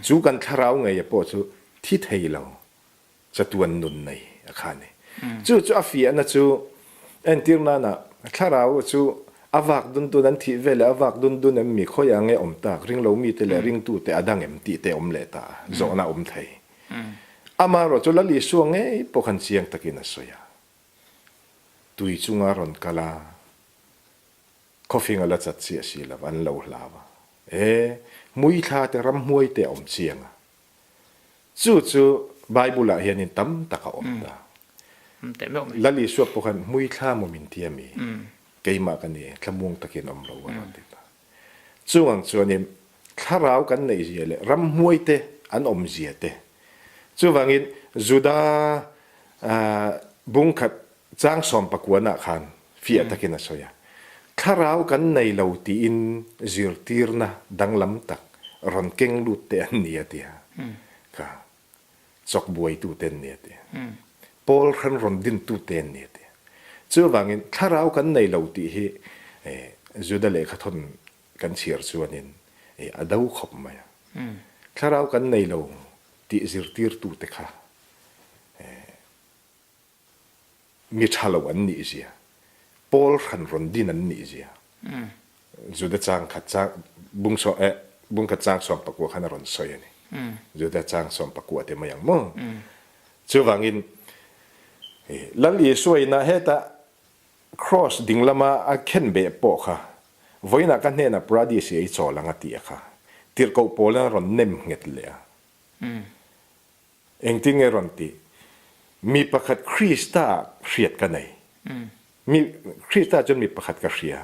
chu kan thlarau ngeia pawh chu thi thei lo chatuan nun nei a kha a ni. Chu chu a fiahna chu entir nana thlarau chu a vak dun dun an thih veleh a vak dun dun em mi khawiah nge awm tak ringlo mite leh ringtute a dang em tih te awm leh ta a, zawhna awm thei. Amaherawh chu Lal Isua ngei pawh khan chiang takin a sawi a, tui chunga rawn kal a, Khawfing a la chat chiah si lo, an lo hlau a. E! Hmuithla te ramhmuai te a awm chiang a. Chu chu Bible ah hianin tam tak a awm ta. Lal Isua pawh khan hmuithla maw min ti a mi? Keimah ka ni, thlamuang takin awm lo a rawn ti ta. Chung ang chuanin thlarau kan neih zia leh ramhmuai te an awm zia te. Chuvangin Juda bungkhat chang sawmpakuanah khan fiah takin a sawi a, Thlarau kan nei lo tiin zirtirna danglam tak rawn keng lut te an ni a ti a, kha chawk buaitute an ni a ti a, pawl hran rawn dintute an ni a ti a. Chuvangin thlarau kan nei lo tih hi Juda lehkhathawn kan chhiar chuanin a do khawp mai a. Thlarau kan nei lo tih zirtirtute kha Mi tha lo an nih zia, Paul hran rawn din an nih zia, Juda chang khat chang bung sawm eh bung khat chang 11 khan a rawn sawi a ni. Juda chang 14 te mai ang maw? Chuvangin Lal Isua ina heta cross ding lama a khen beh pawh kha vawiinah ka hnenah Paradis i ei chawl ang a ti a kha tirhkoh pawl in a rawn nem nghet leh a. Engtin nge rawn tih? Mi pakhat Krista ah hriat ka nei. Mi Krista ah chuan mi pakhat ka hria.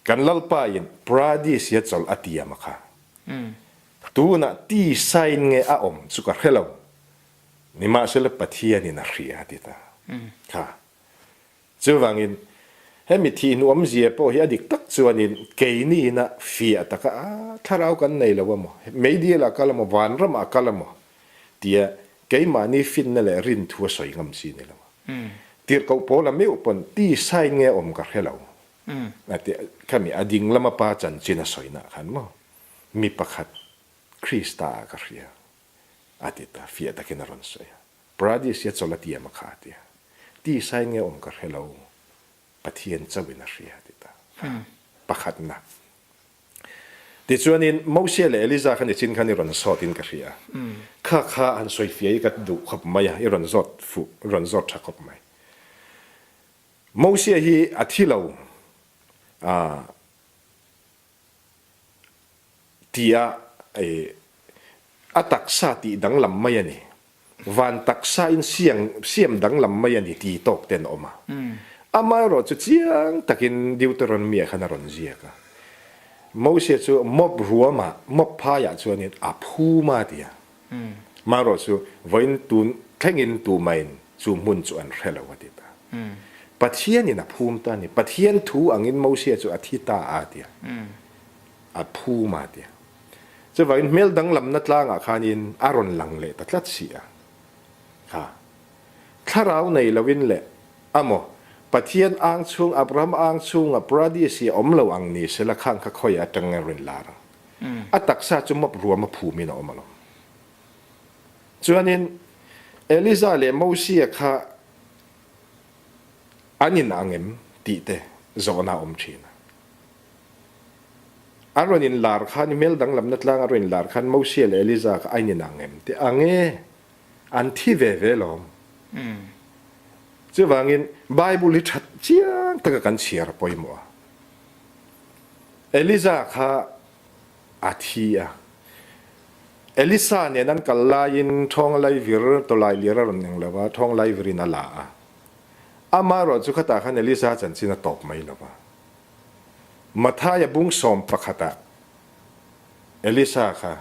Kan Lalpa in Paradis hi a chawlh a tiam a kha. Tunah ti sain nge a awm chu ka hre lo. Nimahsela Pathian in a hria a ti ta. Kha. Chuvangin, hemi thihnu awmzia pawh hi a dik tak chuanin keini ina fiah taka a thlarau kan nei lo emaw, meidial ah kal emaw, vanram ah kal emaw tia keimahni finna leh rinthu a sawi ngam si ni lo. Tirhkoh pawl a meuh pawn ti sain nge awm ka hre lo a ti khami a ding lama pa chanchin a sawina khan maw mi pakhat Krista ah ka hria a ti ta fiah takin a rawn sawi a. Paradis hi a chawlh a tiam a kha a ti a. Tisain nge awm ka hre lo, Pathian chauhin a hria a ti ta. Pakhatna. Tichuanin Moses leh Eliza kha nichin khan i rawn zawt in ka hria a. Kha kha han sawifiah i ka duh khawp mai a, i rawn zawt fuh, i rawn zawt tha khawp mai. Moses hi a thi lo a. Tia a taksa tih danglam mai a ni. Van taksa in siang siam danglam mai a ni ti tawk te an awm a. Amaherawh chu chiang takin Deuteronomy ah khan a rawn ziak a. Moses chu mop ruamah, mop phaiah chuanin a phum a ti a. Amaherawh chu vawiin tun thlengin tumahin chu hmun chu an hre lo a ti ta. Pathianin a phum ta a ni. Pathian thu angin Moses chu a thi ta a ti a. A phum a ti a. Chuvangin hmel danglamna tlangah khanin a rawn lang leh ta tlat si a. Kha. Thlarau nei loin leh amaw Pathian ang chhung Abraham ang chhunga Paradis hi a awm lo ang ni sela khang kha khawi atang nge rawn lar ang. A taksa chu mawp ruam a phumin a awm alawm. Chuanin Eliza leh Mosia kha an in ang em tih te zawhna a awm thin a. An rawn in lar khan, hmel danglamna tlang a rawn in lar khan Mosia leh Eliza kha a in ang em tih ang e, an thi ve ve lawm. Chuvangin Bible hi that chiang taka kan chhiar a pawimawh a. Eliza kha a thi a. Elisa nen an kal laiin thawng laivir tawlai lir a rawn eng lo va, thawng laivirin a la a. Amaherawh chu khatah khan Elisa chanchin a tawp mai lo va. Mathaia bung sawm pakhatah Elisa kha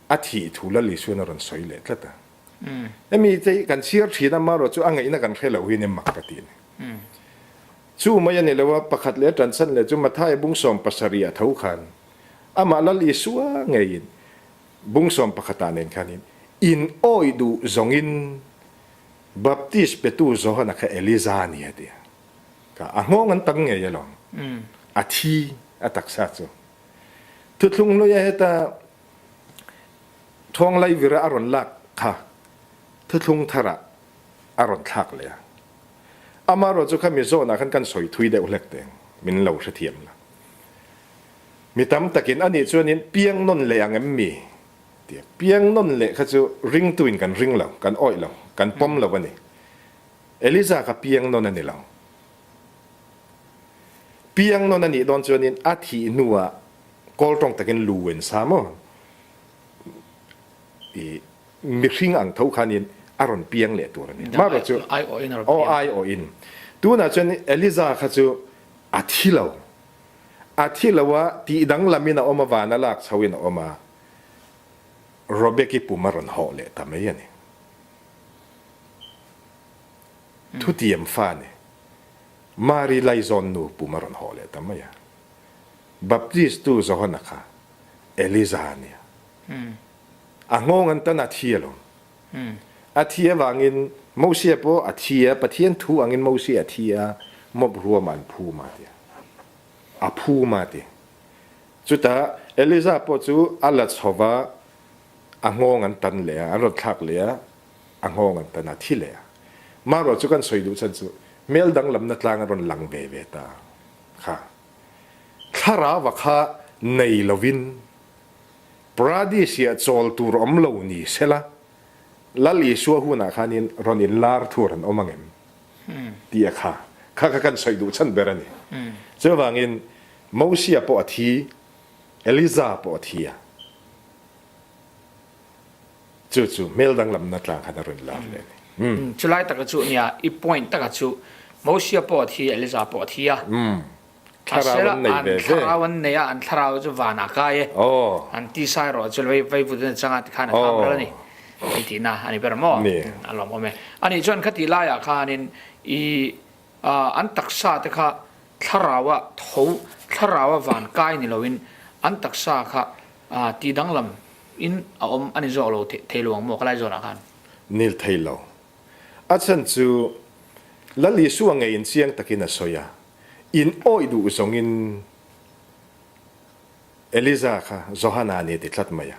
a thih thu Lal Isuan a rawn sawi leh tlat a. Hemi te hi kan chhiar thin a, amaherawh chu a ngaihna kan hre lo hi nia mak ka ti a ni. Chu mai a ni lo a, pakhat leh a tanchhan leh chu Mathaia bung 70 a tho khan amah Lal Isua ngeiin bung sawm pakhatah nen khanin in awih duh zawngin Baptist petu Johana kha Eliza a ni a ti a. Ka a nghawng an tam ngei alawm. A thi a taksa chu. Thuthlung hluia heta Thawng Laivira a rawn lak kha thuthlung tharah a rawn thlak leh a. Amaherawh chu khami zawnah khan kan sawi thui deuh hlek teng, min lo hrethiam la. Mi tam takin anih chuanin piang nawn leh ang em mi? Tia piang nawn leh kha chu ringtuin kan ring lo, kan awih lo, kan pawm lo a ni. Eliza kha piang nawn a ni lo. Piang nawn a nih dawn chuanin a thih hnuah. Kawl tawng takin lu en sa maw? I mihring ang tho khanin a rawn piang leh tur a ni. Marawh chu aw aiawhin. Tunah chuan Eliza kha chu a thi lo. A thi lo a, tih danglamin a awm a, vana lak chhoin a awm a, Robeki pum a rawn hawh leh ta mai a ni. Thutiam fa ni. Mari laizawn nu pum a rawn hawh leh ta mai a. Baptistu Johana kha Eliza a nia. A nghawng an tan a thi alawm. A thi avangin Mosia pawh a thi a, Pathian thu angin Mosia a thi a, mawp ruamah an phum a ti. A phum a ti. Chutah Eliza pawh chu a la chho va, a nghawng an tan leh a, an rawn thlak leh a, a nghawng an tan a, thi leh a. Marawh chu kan sawi duh chhan chu hmel danglamna tlang a rawn lang ve ve ta kha. Thlarauva kha nei lovin Paradis-ah chawl tur awm lo ni sela, Lal Isua hunah khanin rawn inlar thur an awm ang em? tih a kha kha kha kan sawi duh chhan ber a ni. Chuvangin Mosia pawh a thi, Eliza pawh a thi a. Chu chu hmel danglamna tlang khan a rawn lar leh a ni. Chulai taka chu nia, i point taka chu Mosia pawh a thi, Eliza pawh a thi a. Thlarau an nei ve ve. Thlarau an nei a, an thlarau chu van ah kai e. An tisa erawh chu vai vai vut an chang a tikhan a kham ral a ni. I tihna a ni ber maw? A lawmawm e. Anih chuan khati laiah khanin i an taksa te kha thlarau a tho, thlarau a van kai ni loin an taksa kha ti danglam in a awm a ni zawk lo thei lo ang maw ka lai zawnah khan? Nil thei lo. A chhan chu Lal Isua ngeiin chiang takin a sawi a, in awih duh zawngin Eliza kha Johana a ni a ti tlat mai a.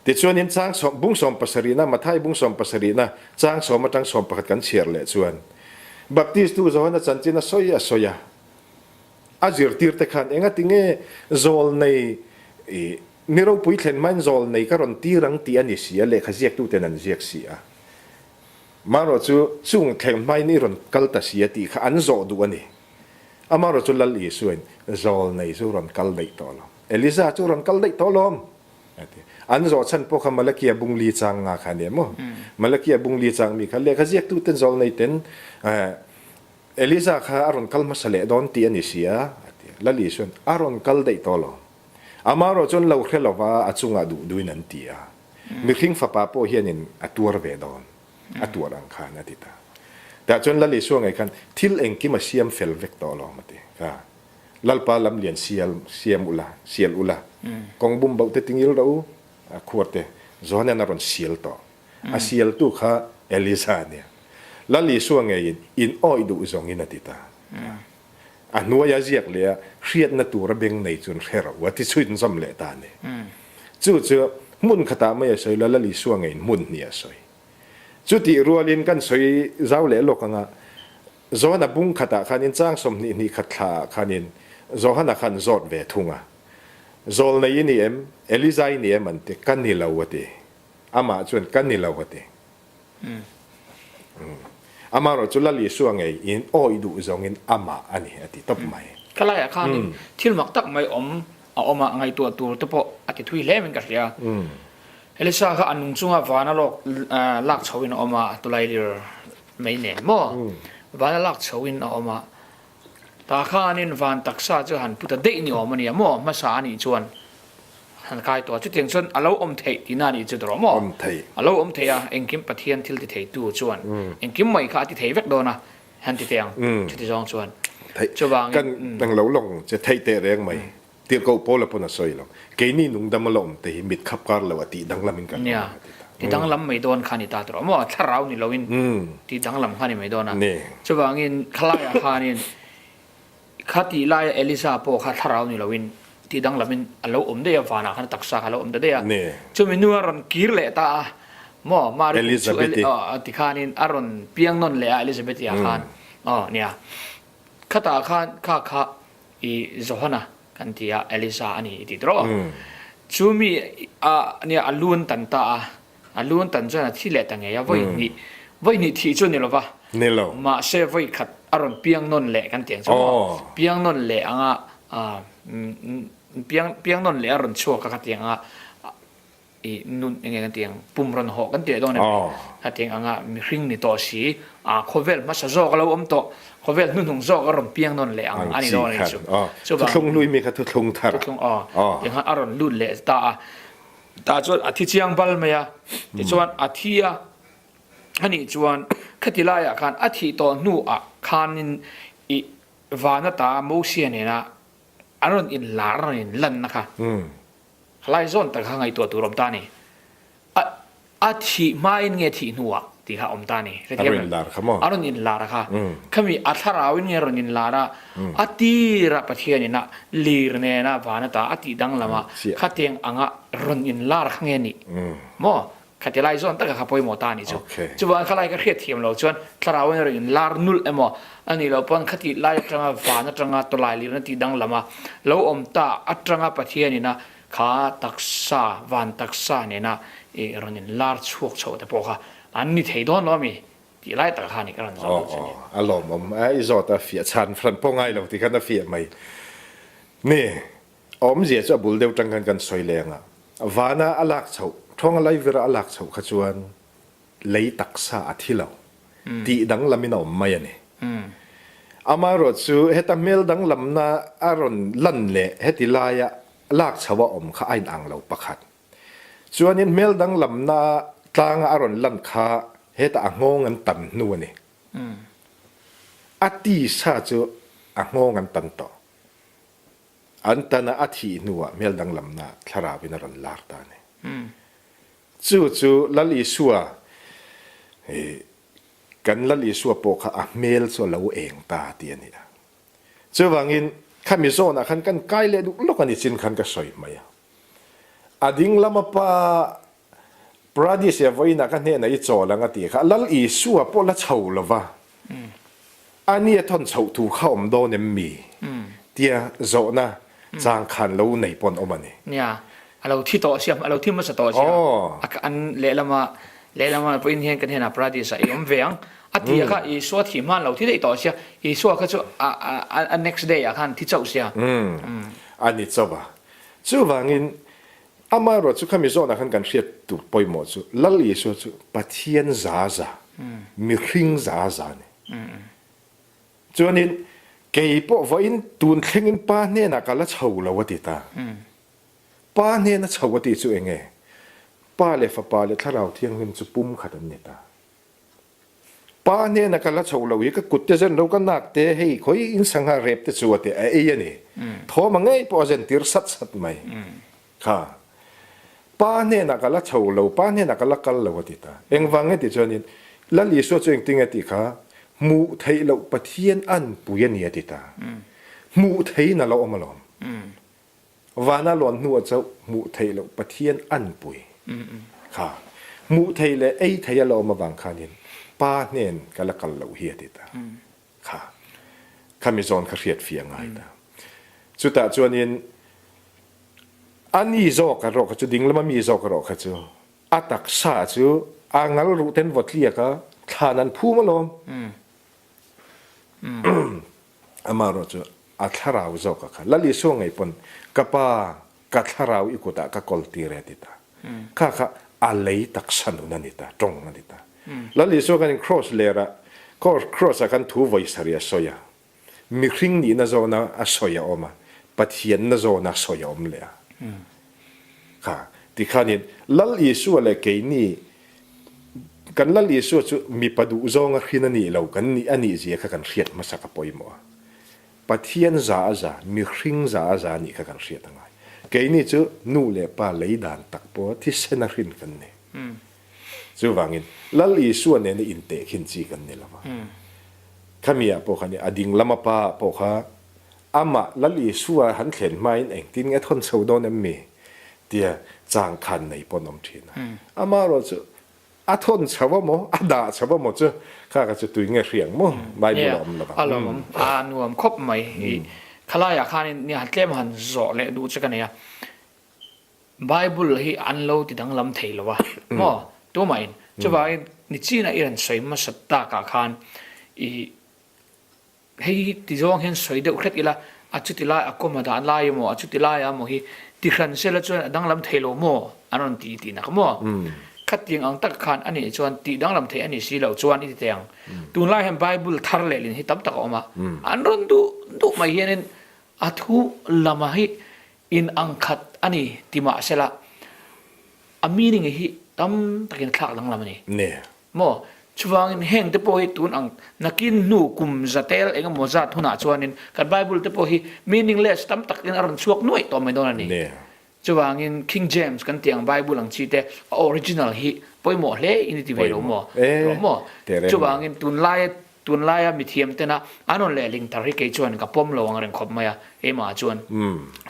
Tichuanin chang sawm, bung sawm pasarihna, Mathai bung sawm pasarihna, chang sawm atang sawm pakhat kan chhiar leh chuan Baptistu Johana chanchin a sawi a sawi a. A zirtirte khan engati nge zawlnei i ni ropui thlen hmain zawlnei ka rawn tir ang tih a ni si a, lehkha ziaktuten an ziak si a. Marawh chu chung thleng hmain i rawn kal ta si a tih kha an zawh duh a ni. Amarawh chu Lal Isuain zawlnei chu rawn kal daih tawh lo. Eliza chu rawn kal daih tawh lawm a ti. An zawh chhan pawh kha Malakia bungli chang nga kha a ni em aw? Malakia bungli chang mi kha lehkha ziaktuten zawlneiten Eliza kha a rawn kal hmasa leh dawn tih a ni si a, a ti a. Lali chuan, A rawn kal daih tawh lo. Amarawh chuan lo hre lova a chungah duh duhin an ti a. Mihring fapa pawh hianin a tuar ve dawn, a tuar ang khan, a ti ta. Tah chuan Lali Sua ngei khan, Thil engkim a siam fel vek tawh lo, a ti. Ka Lalpa lamlian sial siam ula, sial ula, kawng bum bauh te tingil rawh u, a khuar te Johana'n a rawn sial tawh. A sialtu kha Elisa a nia. Lal Isua ngeiin in awih duh zawngin a ti ta. A hnuaia ziak leh a hriatna tura beng nei chuan hre ro a ti chhuin zawm leh ta a ni. Chu chu hmun khatah mai a sawi lo, Lal Isua ngeiin hmun hnih a sawi. Chutih rualin kan sawi zau leh lawk anga Johana bung khatah khanin chang 20 hnih khat thlaah khanin Johana khan zawt ve thung a. Zawlnei i ni em? Elisa i ni em? an ti. Ka ni lo a ti. Amah chuan ka ni lo a ti. Amaherawh chu Lal Isua ngei in awih duh zawngin amah a ni a ti tawp mai. Ka laiah khanin thil mak tak mai awm a awm a, ngaihtuah tur te pawh a ti thui hle min ka hria. Elisa kha a nung chunga vana lawk lak chhoin a awm a, tulailir mai nen maw? Vana lak chhoin a awm a, tah khanin van taksa chu han pu ta daih ni awm a nia maw? Hmasa a nih chuan Han kai tawh a, chutiang chuan a lo awm theih tihna a nih chu tawh maw? Awm theih. A lo awm theih a, engkim Pathian thil ti theitu chuan engkim mai kha a ti thei vek dawn a, han ti teh ang, chuti zawng chuan. Theih. Chuvangin. Kan nang lo lawng che theih teh reng mai. Tirhkoh Paula pawn a sawi lo. Keini nungdam a la awm te hi mit khap kar lo a tih danglamin kan awm Nia, a ti ta. ti danglam mai dawn kha a ni ta tawh maw? Thlarau ni loin ti danglam kha a ni mai dawn a. Ni. Chuvangin khalaiah khanin Kha tih laia Elisa pawh kha thlarau ni loin tih danglamin a lo awm daih a, vanah khan a taksa kha a lo awm ta daih a. Chumi nu a rawn kir leh ta a, maw Mari kum chu Elizabeth-i. Ti khanin a rawn piang nawn leh a Elizabeth-i ah khan. Aw nia. Khatah khan kha kha i Johana kan ti a, Elisa a ni i ti tawh. Chumi a nia a lu an tan ta a, A lu an tan chuan a thi leh ta ngei a, vawi hnih, vawi hnih thih chu a ni lo va. Ni lo. Mahse vawi khat a rawn piang nawn leh kan ti ang chu maw? Piang nawn leh anga. piang piang nawn leh a rawn chhuak a khatiang a i nun enge kan tih ang pum rawn hawh kan tih leh dawn em ni khatiang anga mihring ni tawh si a khawvel hmasa zawk a lo awm tawh khawvel hnuhnung zawk a rawn piang nawn leh ang a ni dawn a ni chu chuvang thuthlung hlui mi kha thuthlung thar thuthlung aw tiang khan a rawn lut leh ta a tah chuan a thi chiang bal mai a tichuan a thi a anih chuan khati laiah khan a thih tawh hnuah khanin i van ata Mosia nena an rawn inlar an rawn inlanna kha Khalai zawn tak kha ngaihtuah tur awm ta a ni. A a thih hmain nge thih hnuah tih kha awm ta a ni. A rawn inlar kha maw? A rawn inlar kha. Khami a thlarauin nge rawn inlar a, a tira Pathianin a lir nena van ata a tih danglam a, khatiang anga rawn inlar kha nge nih maw? Khati lai zawn taka kha pawimawh ta a nih chu. Chuvangin khalai ka hriat thiam lo chuan thlarau in a rawn inlar nulh emaw a nih loh pawn khati lai atanga van atanga tawlai lirna tih danglam a lo awm ta atanga Pathianin a kha taksa van taksa nena i rawn inlar chhuak chhoh te pawh kha an ni thei dawn lo ami tih lai taka kha a ni ka rawn zawt duh chu ni. Aw a lawmawm a i zawt a fiah chhan hran pawh ngai lo tih khan a fiah mai. Ni Awmzia chu a bul deuh tang khan kan sawi leng a, vana a lak chhoh, thawnga laivira a lak chhoh kha chuan lei taksa a thi lo tih danglamin a awm mai a ni. Amaherawh chu heta hmel danglamna a rawn lan leh heti laia lak chhoh a awm kha a inang lo pakhat. Chuanin hmel danglamna tlanga a rawn lan kha heta a nghawng an tan hnu a ni. A tisa chu a nghawng an tan tawh. An tana a thih hnuah hmel danglamna thlarauin a rawn lar ta a ni. Chu chu Lal Isua, kan Lal Isua pawh kha a hmel chu a lo eng ta tih a ni a. Chuvangin khami zawnah khan kan kai leh duh lawk a ni chin khan ka sawi mai a. A ding lama pa Paradis ah vawiinah ka hnenah i chawl ang a tih kha Lal Isua pawh la chho lo va, a ni a thawn chhoh thu kha awm dawn em mi? tia zawhna chang khan lo nei pawn awm a ni. Nia, a lo thi tawh sia, a lo thi hmasa tawh sia. A an lehlama lehlama pawhin hian kan hnenah Paradis ah i awm ve ang a ti a kha Isua thih hma an lo thi daih tawh sia, Isua kha chu a a next day ah khan thi chauh sia. A ni chauh a. Chuvangin Amaherawh chu khami zawnah khan kan hriat tur pawimawh chu Lal Isua chu Pathian za za, mihring za za a ni. Chuanin kei pawh vawiin tun thlengin Pa hnenah ka la chho lo a ti ta. Pa hnena chho a tih chu eng nge? Pa leh Fapa leh Thlarau Thianghlim chu pumkhat an ni ta. Pa hnena ka la chho lo hi ka kut te zen lo ka nak te hei khawi in sangha rep te chu a ti a ei a ni. Thawm a ngei pawh a zen tir sat sat mai. Kha. Pa hnena ka la chho lo, pa hnena ka la kal lo a ti ta. Engvang nge tih chuanin Lal Isua chu engtin nge tih kha hmuh theih loh Pathian anpui a ni a ti ta. Hmuh theihin a lo awm alawm. Vana lawn hnuah chauh hmuh theih loh Pathian anpui kha hmuh theih leh ei theih a la awm avang khanin Pa hnen ka la kal loh hi a ti ta kha khami zawn kha hriat fiah ngai ta. Chutah chuanin a ni zawk erawh kha chu dinglama mi zawk erawh kha chu a taksa chu a ngal ruh ten vaw tliak a thlan an phum alawm. Amaherawh chu a thlarau zawk a kha Lal Isua ngei pawn ka pa ka thlarau i kutah ka kawl tir e a ti ta. Kha kha a lei taksa nun a ni ta, tawng a ni ta. Lal Isua khanin kraws lerah kraws ah khan thu vawi sarih a sawi a, mihring nihna zawna a sawi a awm a, Pathianna zawna sawi a awm leh a. Kha tikhanin Lal Isua leh keini kan Lal Isua chu mipa duh zawnga hrin a nih lo kan nih a nih zia kha kan hriat hmasa ka pawimawh a. Pathian za a za, mihring za a za nih kha kan hriat a ngai. Keini chu nu leh pa lei dan tak pawh thisen a hrin kan ni. Chuvangin Lal Isua nena intehkhin chi kan ni lo va. Khami ah pawh khan a ding lama pa ah pawh kha Amah Lal Isua han thlen hmain engtin nge thawn chho dawn em mi? tia chang khan nei pawn awm thin a. Amaherawh chu a thawn chho a maw, a dah chho a maw chu kha kha chu tui nge hriang maw Bible a awm lo vang. A lawmawm, a nuam khawp mai. I khalaiah khanin nia tlem han zawh leh duh che ka nei a. Bible hi an lo ti danglam thei lo a maw tumahin. Chuvangin nichina i rawn sawi hmasa takah khan i Hei hi ti zawng hian sawi deuh hret ila, A chuti lai a kawm a dan lai emaw a chuti lai a maw hi ti hran sela chuan a danglam thei lo maw an rawn ti tih nak maw? Khatiang ang tak khan a nih chuan tih danglam theih a nih si loh chuan i ti teh ang. Tunlai hian Bible thar lehlin hi tam tak a awm a, an rawn duh duh mai hianin a thu lama hi in ang khat a ni ti mah sela a meaning hi tam takin a thlak danglam a ni. Maw? Chuvangin heng te pawh hi tun ang nakin hnu kum zatel eng emaw zat hunah chuanin kan Bible te pawh hi meaningless tam takin a rawn chhuak nuaih tawh mai dawn a ni. Chuvangin King James kan tih ang Bible ang chi te a original hi pawimawh hle in i ti ve lo maw? Rawh maw? Chuvangin tunlaia Tunlaia mithiam tena an rawn lehling thar hi kei chuan ka pawm lo ang reng khawp mai a, keimah chuan.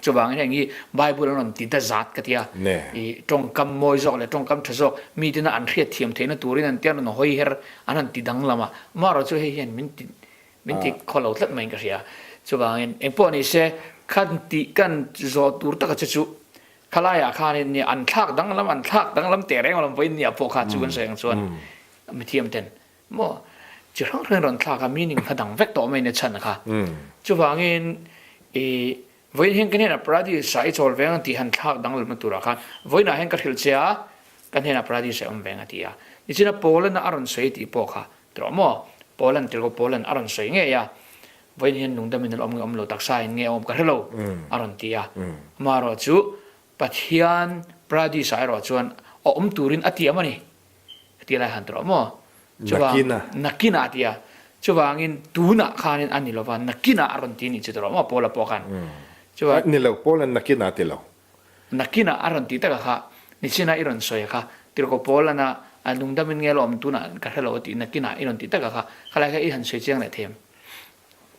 Chuvangin heng hi Bible an rawn ti ta zat ka ti a, i tawngkam mawi zawk leh tawngkam tha zawk mi tena an hriat thiam theihna turin an tia an rawn hawi her an han ti danglam a, amaherawh chu hei hian min ti min ti khaw lo tlat maiin ka hria. Chuvangin engpawh ni se khan tih kan zawh tur taka che chu khalaiah khanin nia an thlak danglam an thlak danglam teh reng alawm vawiin nia pawh kha chu kan sawi ang chuan mithiam ten Maw? Chi hrang hrang rawn thlak a, meaning kha dang vek tawh mai nia chhan kha. Chuvangin i vawiin hian ka hnenah Paradis ah i chawl veng ang tih han thlak dang lamna turah khan vawiinah hian ka hrilh che a, ka hnenah Paradis ah i awm veng a ti a. Nichina Paulana a rawn sawi tih pawh kha tawh maw? Paulan tirhkoh Paulan a rawn sawi ngei a, vawiin hian lungdamin an awm nge awm lo taksa in nge a awm ka hre lo a rawn ti a. Amaherawh chu Pathian Paradis ah erawh chuan a awm turin a tiam a ni. Ti lai han tawh maw? Chuvang nakinah a ti a. Chuvangin tunah khanin a ni lova, nakinah a rawn ti a nih chu tawh maw Paula pawh khan. Chuvang Ni lo, Paula'n nakinah a ti lo. Nakinah a rawn ti taka kha, nichina i rawn sawi kha, tirhkoh Paulana a lungdamin nge lo awm tunah ka hre lo a tih nakinah i rawn ti taka kha, khalai kha i han sawi chiang leh thei em?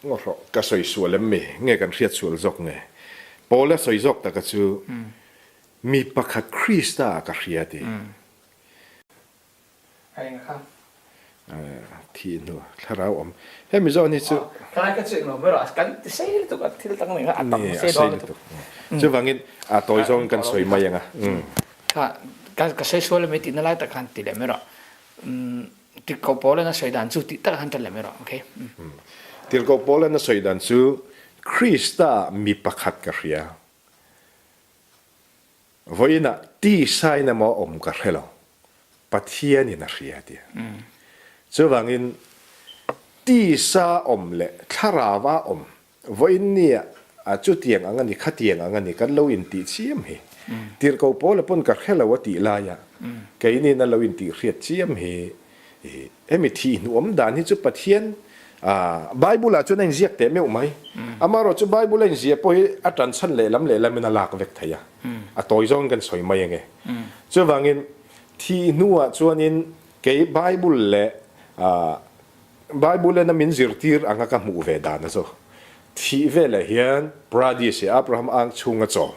Ngawhrawh, ka sawi sual em mi? Nge kan hriat sual zawk nge? Paula sawi zawk taka chu mi pakhat Krista ah ka hria ti. A eng kha? Thih hnu thlarau awm. He Mizo ni chu. Thalai ka chuih lo ber a, kan ti sei lutuk a, thil dang nei kha a tam sei dawn lutuk. Chuvangin a tawi zawngin kan sawi mai ang a. Kha ka sawi sual em tihna lai tak khan ti leh mai rawh. Tirhkoh Paula'n a sawi dan chu tih tak khan ṭan leh mai rawh. Okay. Tirhkoh Paula'n a sawi dan chu Krista mi pakhat ka hria. Vawiinah tisain emaw awm ka hre lo, Pathianin a hria tia. Chuvangin tisa awm leh thlarauva awm vawiin nia a chutiang ang a ni, khatiang ang a ni kan lo intih chiam hi. Tirhkoh Paula pawn ka hre lo a tih laia keinin a lo intih hriat chiam hi Hemi thih hnuawm dan hi chu Pathian Bible ah chuan a inziak teh meuh mai. Amaherawh chu Bible a inziah pawh hi a tanchhan lehlam lehlamin a lak vek thei a. A tawi zawngin kan sawi mai ange. Chuvangin thih hnuah chuanin kei Bible leh Bible ena min zirtir anga ka hmuh ve dan a chu. Thih veleh hian Paradise Abraham ang chhunga chaw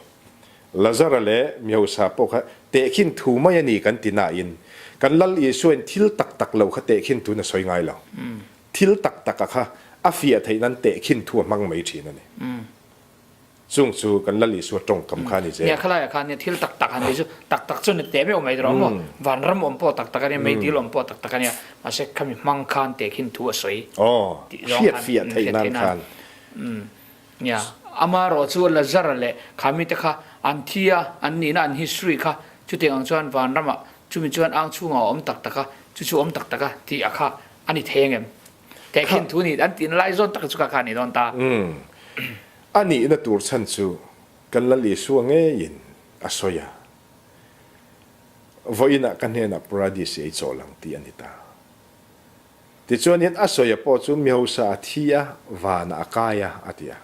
Lazara leh Miosa pawh kha tehkhin thu mai a ni kan ti nain, kan Lal Isuain thil tak tak lo kha tehkhin thuin a sawi ngai lo. Thil tak taka kha a fiah theih nan tehkhin thu a hmang mai thin a ni. Chung chu kan Lal Isua tawngkam kha a ni zel. Nia khalaiah khan nia thil tak tak han ti chu tak tak chu ni teh meuh mai rawh maw? Vanram awm pawh tak tak a nia, meidil awm pawh tak tak a nia, mahse khami hmang khan tehkhin thu a sawi tih zawng khan hriat fiah theih nan khan. Nia, amaherawh chu Lazara leh Khami te kha an thi a, an nihna an history kha chutiang ang chuan vanramah chumi chuan ang chhungah a awm tak tak a, chu chu awm tak tak a tih a kha a ni thei angem? Tehkhin thu ni an tihna lai zawn tak chu kha kha a ni dawn ta. Umm, a nihna tur chhan chu kan Lal Isua ngeiin a sawi a, vawiinah ka hnenah Paradis i ei chawl ang tih a ni ta. Tichuanin a sawi a pawh chu Mihosa a thi a, vanah a kai a, a ti a.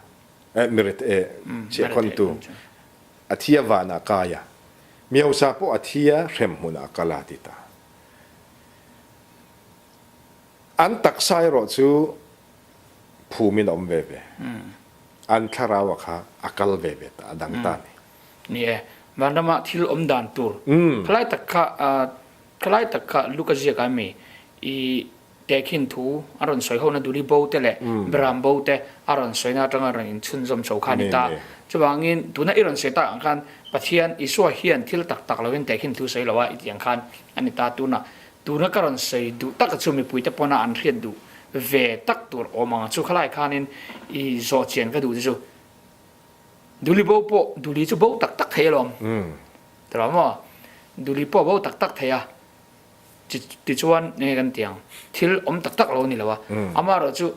Eh, miret eh, chhiahkhawntu, a thi a, vanah a kai a. Mihosa pawh a thi a, hremhmunah a kal a, a ti ta. An taksa erawh chu phumin a awm ve ve. An thlarau a kha a kal ve ve ta, a dang ta a ni. Ni e, vanrama thil awm dan tur khalai tak kha Khalai tak kha Luka ziakah mi i tehkhin thu a rawn sawi hona Duli bo te leh Beram bo te a rawn sawina atanga rawn inchhunzawm chho kha a ni ta. Chuvangin tuna i rawn sawi tak ang khan Pathian Isua hian thil tak tak lovin tehkhin thu sawi lo a i tih ang khan a ni ta. Tuna tuna ka rawn sawi duh tak chu mipuite pawna an hriat duh ve tak tur awm ang chu khalai khanin i zawh chian ka duh te chu. Duli bo pawh Duli chu bo tak tak thei alawm. Tiraw maw? Duli pawh bo tak tak thei a. Tichuan enge kan ti ang? Thil awm tak tak lo a ni lo a. Amaherawhchu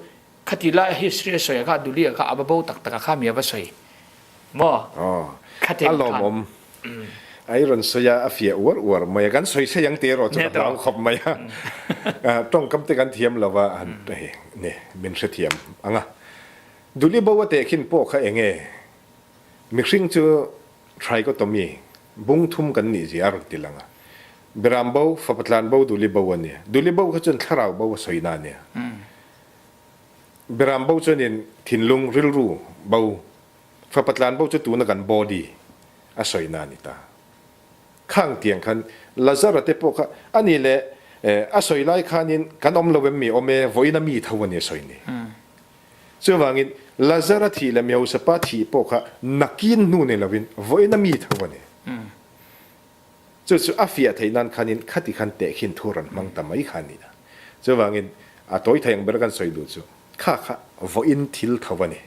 khati lai history a sawi a kha Duli a kha a va bo tak tak a kha mi a va sawi maw? Khati ang khan. A lawmawm. A i rawn sawi a, a fiah uar uar mai a. Kan sawi sawi ang tih erawh chu ka hlau khawp mai a. Tawngkam te kan thiam lo a, han hei min hrethiam ang a. Duli bo a tehkhin pawh kha enge? Mihring chu trichotomy, bung thum kan nih zia a rawn ti lang a. Beram bo, fapa tlan bo, duli bo a ni. Duli bo kha chuan thlarau bo a sawina a nia. Beram bo chuanin thinlung, rilru, bo, fapa tlan bo chu tuna kan body a sawina a ni ta. Khang tiang khan Lazara te pawh kha a ni leh a sawi lai khanin kan awm lo em mi awm e, vawiin a mi tho a ni a sawi ni. Chuvangin, Lazara thih leh Mihausa-pa thih pawh kha nakin hnu nei lovin vawiin a mi tho a ni. Chu chu a fiah theih nan khanin khati khan tehkhin thu rawn hmang ta mai kha a ni a. Chuvangin, a tawi thei ang ber kan sawi duh chu kha kha vawiin thil tho a ni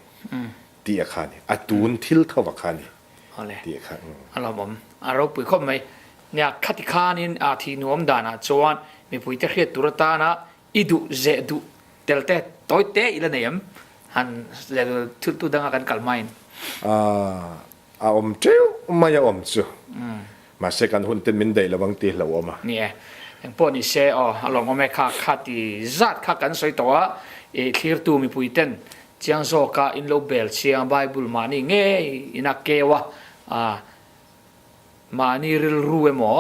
tih a kha a ni, a tun thil tho a kha a ni tih a kha. A lawmawm, a ropui khawp mai. Nia, khati khanin a thih nuam danah chuan mipuite hriat tur atana I duh zeh duh tel te tawi te i la nei em? Han lel thiltu danga kan kal hmain. A awm teuh mai a awm chu. Mahse kan hun ten min daih lo ang tih hlauh awm a. Ni e. Engpawh ni se aw a lawmawm e kha kha ti zat kha kan sawi tawh a, i thlirtu mipui ten chiang zawka in lo bel chiang Bible mahni ngei ina keu a, Mahni rilru emaw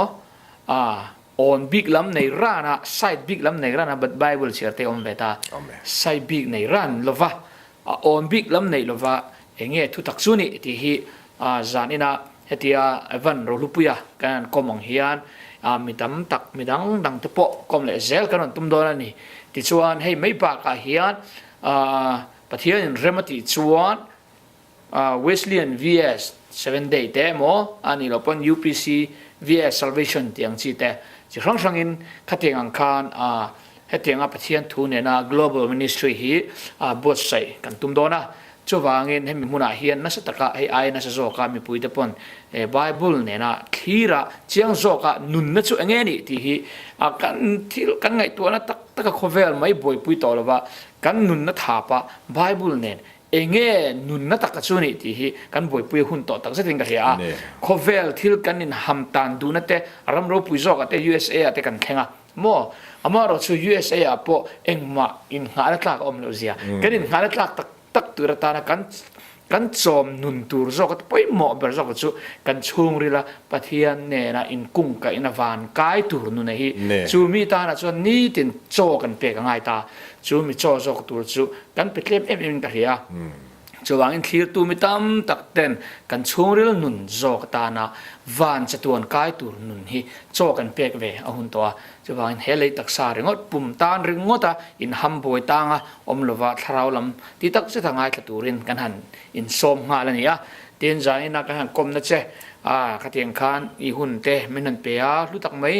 a awn bik lam nei ran a, side bik lam nei ran a but Bible chhiar te awm ve ta. Side bik nei ran lova, a awn bik lam neih lova enge thutak chu nih tih hi zan ina hetia Evan Rohlupuia kan han kawm ang hian mi tam tak mi dang dang te pawh kawm leh zel kan rawn tum dawn a ni. Tichuan hei mai bakah hian Pathianin rem a tih chuan Wesleyan VS Seventh Day te emaw a nih loh pawn UPC VS Salvation tih ang chi te chi hrang hrangin khatiang ang khan hetianga Pathian thu nena Global Ministry hi buatsaih kan tum dawn a. Chuvangin hemi hmunah hian nasa taka hei aia nasa zawka mipuite pawn Bible nena thlira chiang zawka nunna chu enge nih tih hi kan thil kan ngaihtuahna tak taka khawvel mai buaipui tawh lova kan nunna thapa Bible nen Enge nunna taka chu nih tih hi kan buaipui hun tawh tak zetin ka hria a. Khawvel thil kan inham tan duhna te, ram ropui zawkah te USA ah te kan thleng a maw? Amaherawh chu USA ah pawh engmah innghahna tlak a awm loh zia. Kan innghahna tlak tak tak tur atana kan kan chawm nun tur zawk a pawimawh ber zawk chu kan chhungrila Pathian nena inkungkaihna van kai tur nuna hi chu mi tanah chuan nitin chaw kan pek a ngai ta. Chu mi chaw zawk tur chu kan pe tlem em em in ka hria a. Chuvangin thlirtu mi tam tak ten kan chhungril nun zawk atana van chatuan kai tur nun hi chaw kan pek ve a hun tawh a. Chuvangin he lei taksa ringawt pum tan ringawta inham buai tanga awm lova thlarau lam ti tak zeta ngaithla turin kan han insawm nghal a ni a. Tin zanin a kan han kawmna che a khatiang khan i hun te min han pe a hlu tak mai.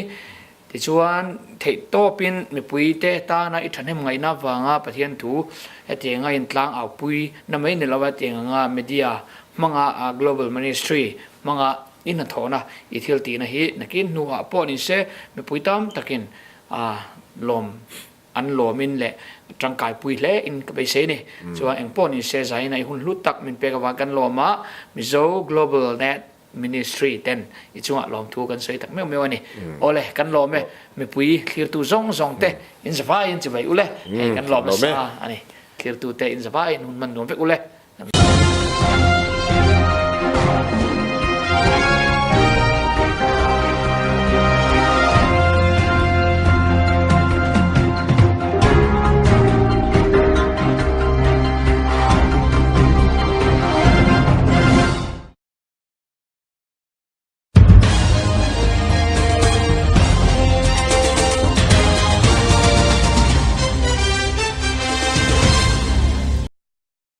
Tichuan, theihtawpin mipuite tana i thahnem ngaihna avanga Pathian thu hetianga intlang aupui na mai ni lova hetiang anga media hmanga Global Ministry hmanga i hnathawhna i thil tihna hi nakin hnuah pawh ni se mipui tam takin lawm an lawmin leh tangkaipui hle in ka beisei a ni. Chuan engpawh ni se zaina i hun hlu tak min pek avang kan lawm a, Mizo Global Net Ministry ten i chungah lawmthu kan sawi tak meuh meuh a ni. Awle, kan lawm e, mipui thlirtu zawng zawng te in zavaiin chibai ule, hei kan lawm nasa a ni. Thlirtu te in zavaiin hun hman nuam vek ule.